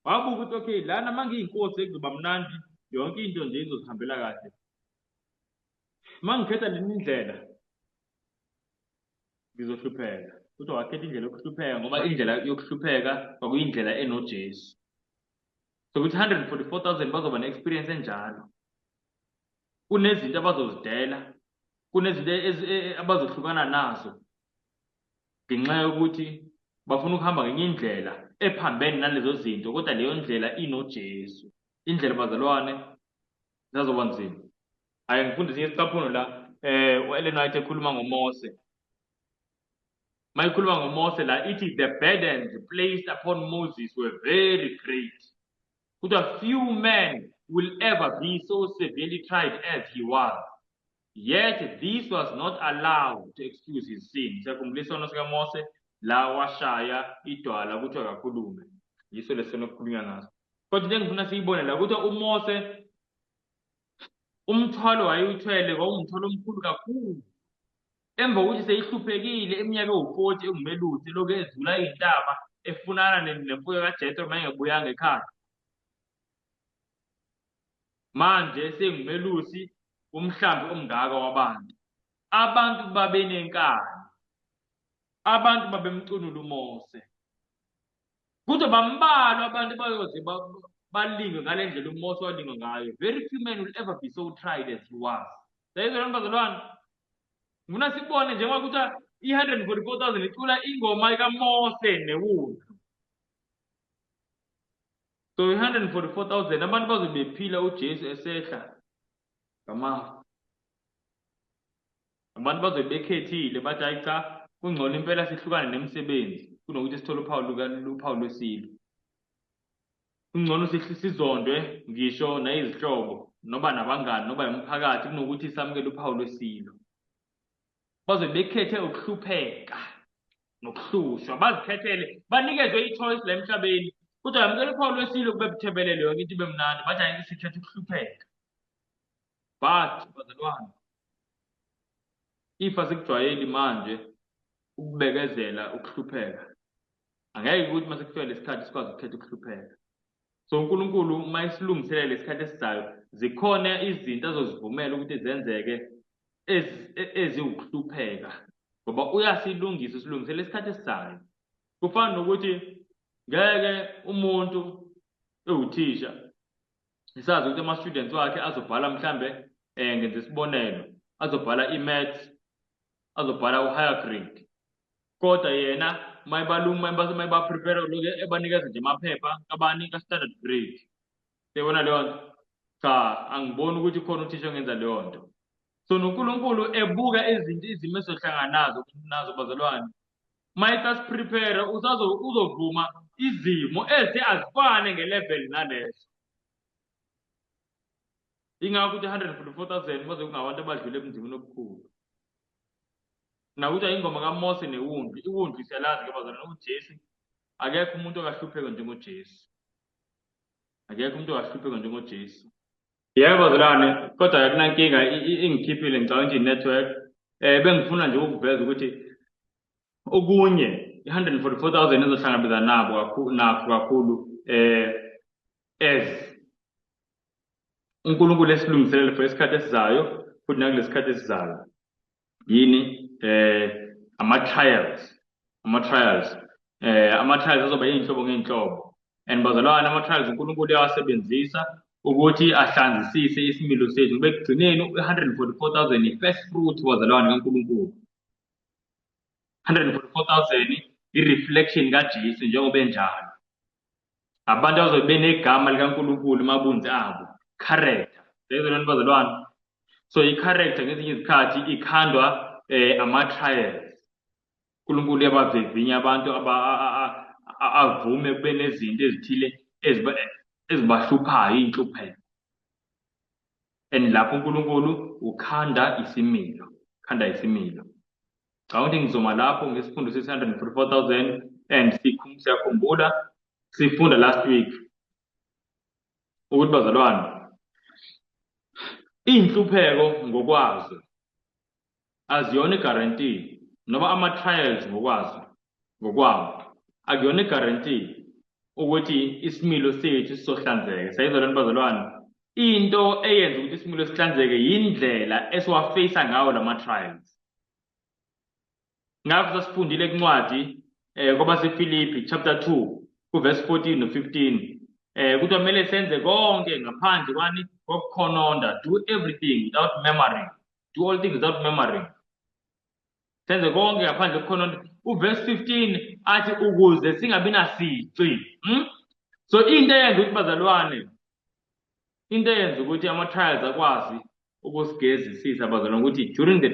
wabuka ukuthi okay, lana uma ngiyinkosi kuzoba mnandi, yonke into nje izozihambela kahle. Uma ngikhetha leni indlela ngizohlupheka. Kuthiwa wakhetha indlela yokuhlupheka, ngoba indlela yokuhlupheka kwakuyindlela enoJesu. So ukuthi 144,000 bazoba ne-experience enjalo. Kunezinto abazozidela, kunezinto abazohlukana nazo ngenxa yokuthi bafuna ukuhamba ngenye indlela ephambene nalezo zinto, kodwa leyo ndlela inoJesu. Indlela bazalwane isazoba nzima. Ake ngifunde esinye isicaphuno la, u-Ellen White ekhuluma ngoMose. Mayikhuluma ngoMose la ithi the burdens placed upon Moses were very great. Kuthiwa few men will ever be so severely tried as he was. Yet this was not allowed to excuse his sin. Siyakhumbula isono sikaMose la washaya idwala kuthiwa kakhulume. Yiso lesono okukhulunywa ngaso. Kodwa into engifuna siyibone la kuthiwa uMose umthwalo wayewuthwele kwawumthwalo omkhulu kakhulu. Emva kokuthi seyihluphekile iminyaka ewu-40 engumelusi, lokhu ezula iy'ntaba efunana nemfuyo kaJethro uma engebuyanga ekhaya. Manje sengumelusi womhlambi omngaka wabantu. Abantu babenenkani. Abantu babemcunula uMose. Kodwa bambalwa abantu abayoze balingwe ngale ndlela uMose walingwa ngayo. Very few men will ever be so tried as he was. Yayizwa bazalwane? Ngifuna sibone njengoba kuthiwa i-144,000 icula ingoma kaMose newundlu. So i-144,000 abantu bazobe bephila uJesu esehla ngamafu. Abantu bazobe bekhethile bathi, hayi cha, kungcono impela sihlukane nemisebenzi kunokuthi sithole uphawu lwesilo. Kungcono sizondwe ngisho nayizihlobo noba nabangani noba imiphakathi kunokuthi samukele uphawu lwesilo. Bazobe bekhethe ukuhlupheka nokuhlushwa, bazikhethele, banikezwe i-choice la emhlabeni. Kodwa yamukela uphawu lwesilo kube buthebelele yonke into ibe mnandi, bathi hayi, sikhetha ukuhlupheka. But bazalwane, if asikujwayeli manje ukubekezela ukuhlupheka, angeke ukuthi mase kufika lesikhathi sikwazi ukukhetha ukuhlupheka. So uNkulunkulu uma esilungiselela lesikhathi esizayo, zikhona izinto azozivumela ukuthi zenzeke eziwukuhlupheka, ngoba uyasilungisa, usilungisela isikhathi esizayo. Kufana nokuthi ngeke umuntu ewuthisha sazi ukuthi ama-students wakhe azobhala mhlambe, ngenza isibonelo, azobhala i-maths, azobhala u-higher grade, kodwa yena mayiba-prepare lokhu ebanikeza nje amaphepha kabani ka-standard grade. Siyabona leyo nto? Cha, angiboni ukuthi khona uthisha ongenza leyo nto. So noNkulunkulu ebuka izinto, izimo esohlangana nazo bazalwane, uma esasi-prepare uzovuma izimo ezithe azifane nge-level naleso. Ingakho ukuthi 144,000 baze kungabantu abadlule ebunzimeni obukhulu. Nakuthi ingoma kaMose newundlu, iwundlu siyalazi ke bazalwane, uJesu. Akekho umuntu okahlupheka njengoJesu. Akekho umuntu okahlupheka njengoJesu. Yebo bazalwane, kodwa akunankinga, ingikhiphile, ngicabanga ukuthi i-network. Bengifuna nje ukuveza ukuthi okunye i-144,000 ezohlangabezana nabo kakhulu, nakho kakhulu, as uNkulunkulu esilungiselele for isikhathi esizayo futhi nakulesi sikhathi esizayo, yini? Ama-trials azoba yiy'nhlobo ngey'nhlobo. And bazalwane, ama-trials uNkulunkulu uyawasebenzisa ukuthi ahlanzisise isimilo sethu, ngoba ekugcineni u-144,000 i-first fruit, bazalwane, kaNkulunkulu. 144,000 i-reflection kaJesu njengoba enjalo. Abantu abazobe benegama likaNkulunkulu emabunzi abo, character. Yezwa, bazalwane? So i-character ngezinye izikhathi ikhandwa ama-trials. uNkulunkulu uyabavivinya abantu, avume kube nezinto ezithile ezibahluphayo, iy'nhlupheko, and lapho uNkulunkulu ukhanda isimilo, khanda isimilo. Cha, ukuthi ngizoma lapho ngesifundo se-644,000 and siyakhumbula sifunda last week ukuthi, bazalwane, iy'nhlupheko ngokwazo aziyona i-guarantee, noma ama-trials ngokwazo ngokwawo akuyona i-guarantee ukuthi isimilo sethu sizohlanzeka. Sayizwa lento, bazalwane? Into eyenza ukuthi isimilo sihlanzeke yindlela esiwa-face-a ngawo lama-trials. Ngakho sasifundile kuncwadi kwabaseFilipi chapter 2 ku-verse 14 no-15, kuthiwa kumele senze konke ngaphandle kwani? Kokukhononda. Do everything without murmuring. Do all things without murmuring. Senze konke ngaphandle kokukhononda. U-verse 15 athi ukuze singabi nasici. So into eyenza ukuthi, bazalwane, into eyenza ukuthi ama-trials akwazi ukusigezisisa, bazalwane, ukuthi during the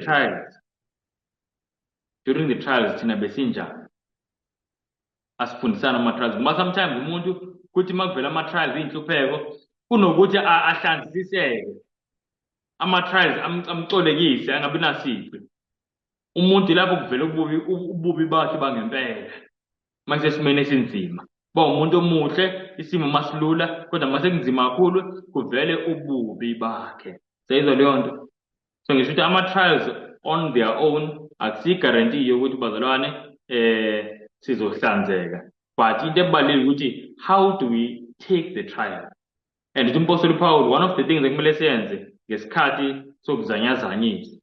trials thina besinjani? Asifundisane ama-trials, ngoba sometimes umuntu kuthi uma kuvela ama-trials, iy'nhlupheko, kunokuthi ahlanzisiseke, ama-trials amcolekise, angabi nasici umuntu, lapho kuvela ububi bakhe bangempela. Mase esimeni esinzima ba umuntu omuhle, isimo masilula, kodwa mase kunzima kakhulu kuvele ububi bakhe. Seyizwa leyo nto? So ngisho ukuthi ama-trials on their own akusiyi-guarantee yokuthi, bazalwane, sizohlanzeka, but into ebalulekile ukuthi how do we take the trial? And umpostoli Paul, one of the things ekumele siyenze ngesikhathi sokuzanyazanyiswa,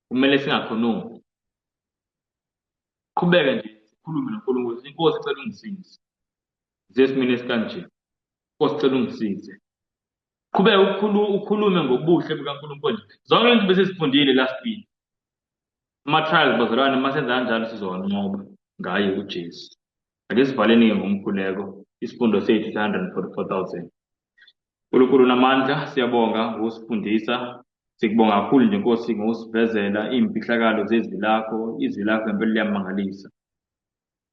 kumele singakhononi, qhubeke nje. Ukhulume noNkulunkulu, inkosi icela ungisize. Ngisesimeni esikanje. Nkosi cela ungisize. Qhubeka ukhulume ngobuhle bukaNkulunkulu. Zonke izinto besizifundile last week. Ama-trials bazalwane uma senza kanjalo sizowanqoba ngaye uJesu. Ake sivaleni-ke ngomkhuleko isifundo sethu se-144,000. Nkulunkulu namandla, siyabonga ngokusifundisa. Sikubonga kakhulu nje Nkosi ngokusivezela iy'mfihlakalo zezwi lakho. Izwi lakho ngempela liyamangalisa.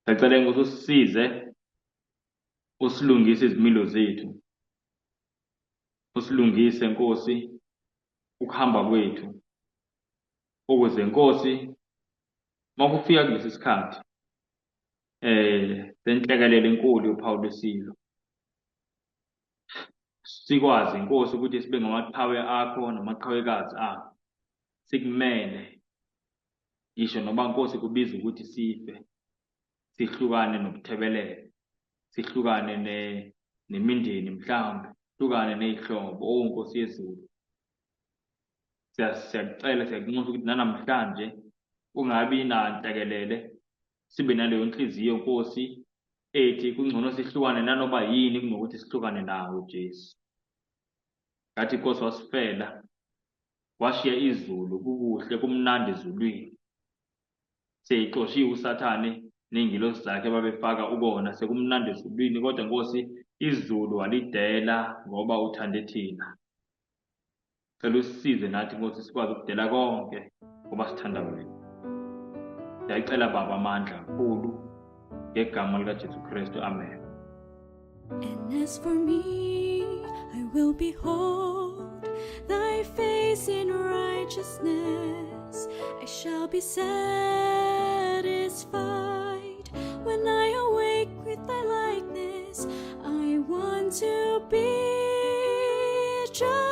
Siyacela Nkosi usisize, usilungise izimilo zethu. Usilungise Nkosi ukuhamba kwethu. Ukuze Nkosi makufika kulesi sikhathi senhlekelele enkulu yophawu lwesilo sikwazi Nkosi ukuthi sibe ngamaqhawe akho namaqhawekazi akho, sikumele ngisho noba Nkosi kubiza ukuthi sife, sihlukane nobuthebelele, sihlukane nemindeni mhlawumbe, sihlukane ney'hlobo. Oh Nkosi yezulu, siyakucela, siyakunxusa ukuthi nanamhlanje kungabi nanhlekelele, sibe naleyo nhliziyo Nkosi ethi kungcono sihlukane nanoba yini kunokuthi sihlukane nawe Jesu. Ngathi Nkosi wasifela, washiya izulu kukuhle kumnandi ezulwini. Seyixoshiwe uSathane ney'ngilosi zakhe babefaka ukona, sekumnandi ezulwini, kodwa Nkosi izulu walidela ngoba uthande thina. Cela usisize nathi Nkosi sikwazi ukudela konke ngoba sithanda wena. Siyacela Baba amandla kakhulu ngegama likaJesu Kristu, amen. And as for me, I will behold thy face in righteousness. I shall be satisfied when I awake with thy likeness. I want to be just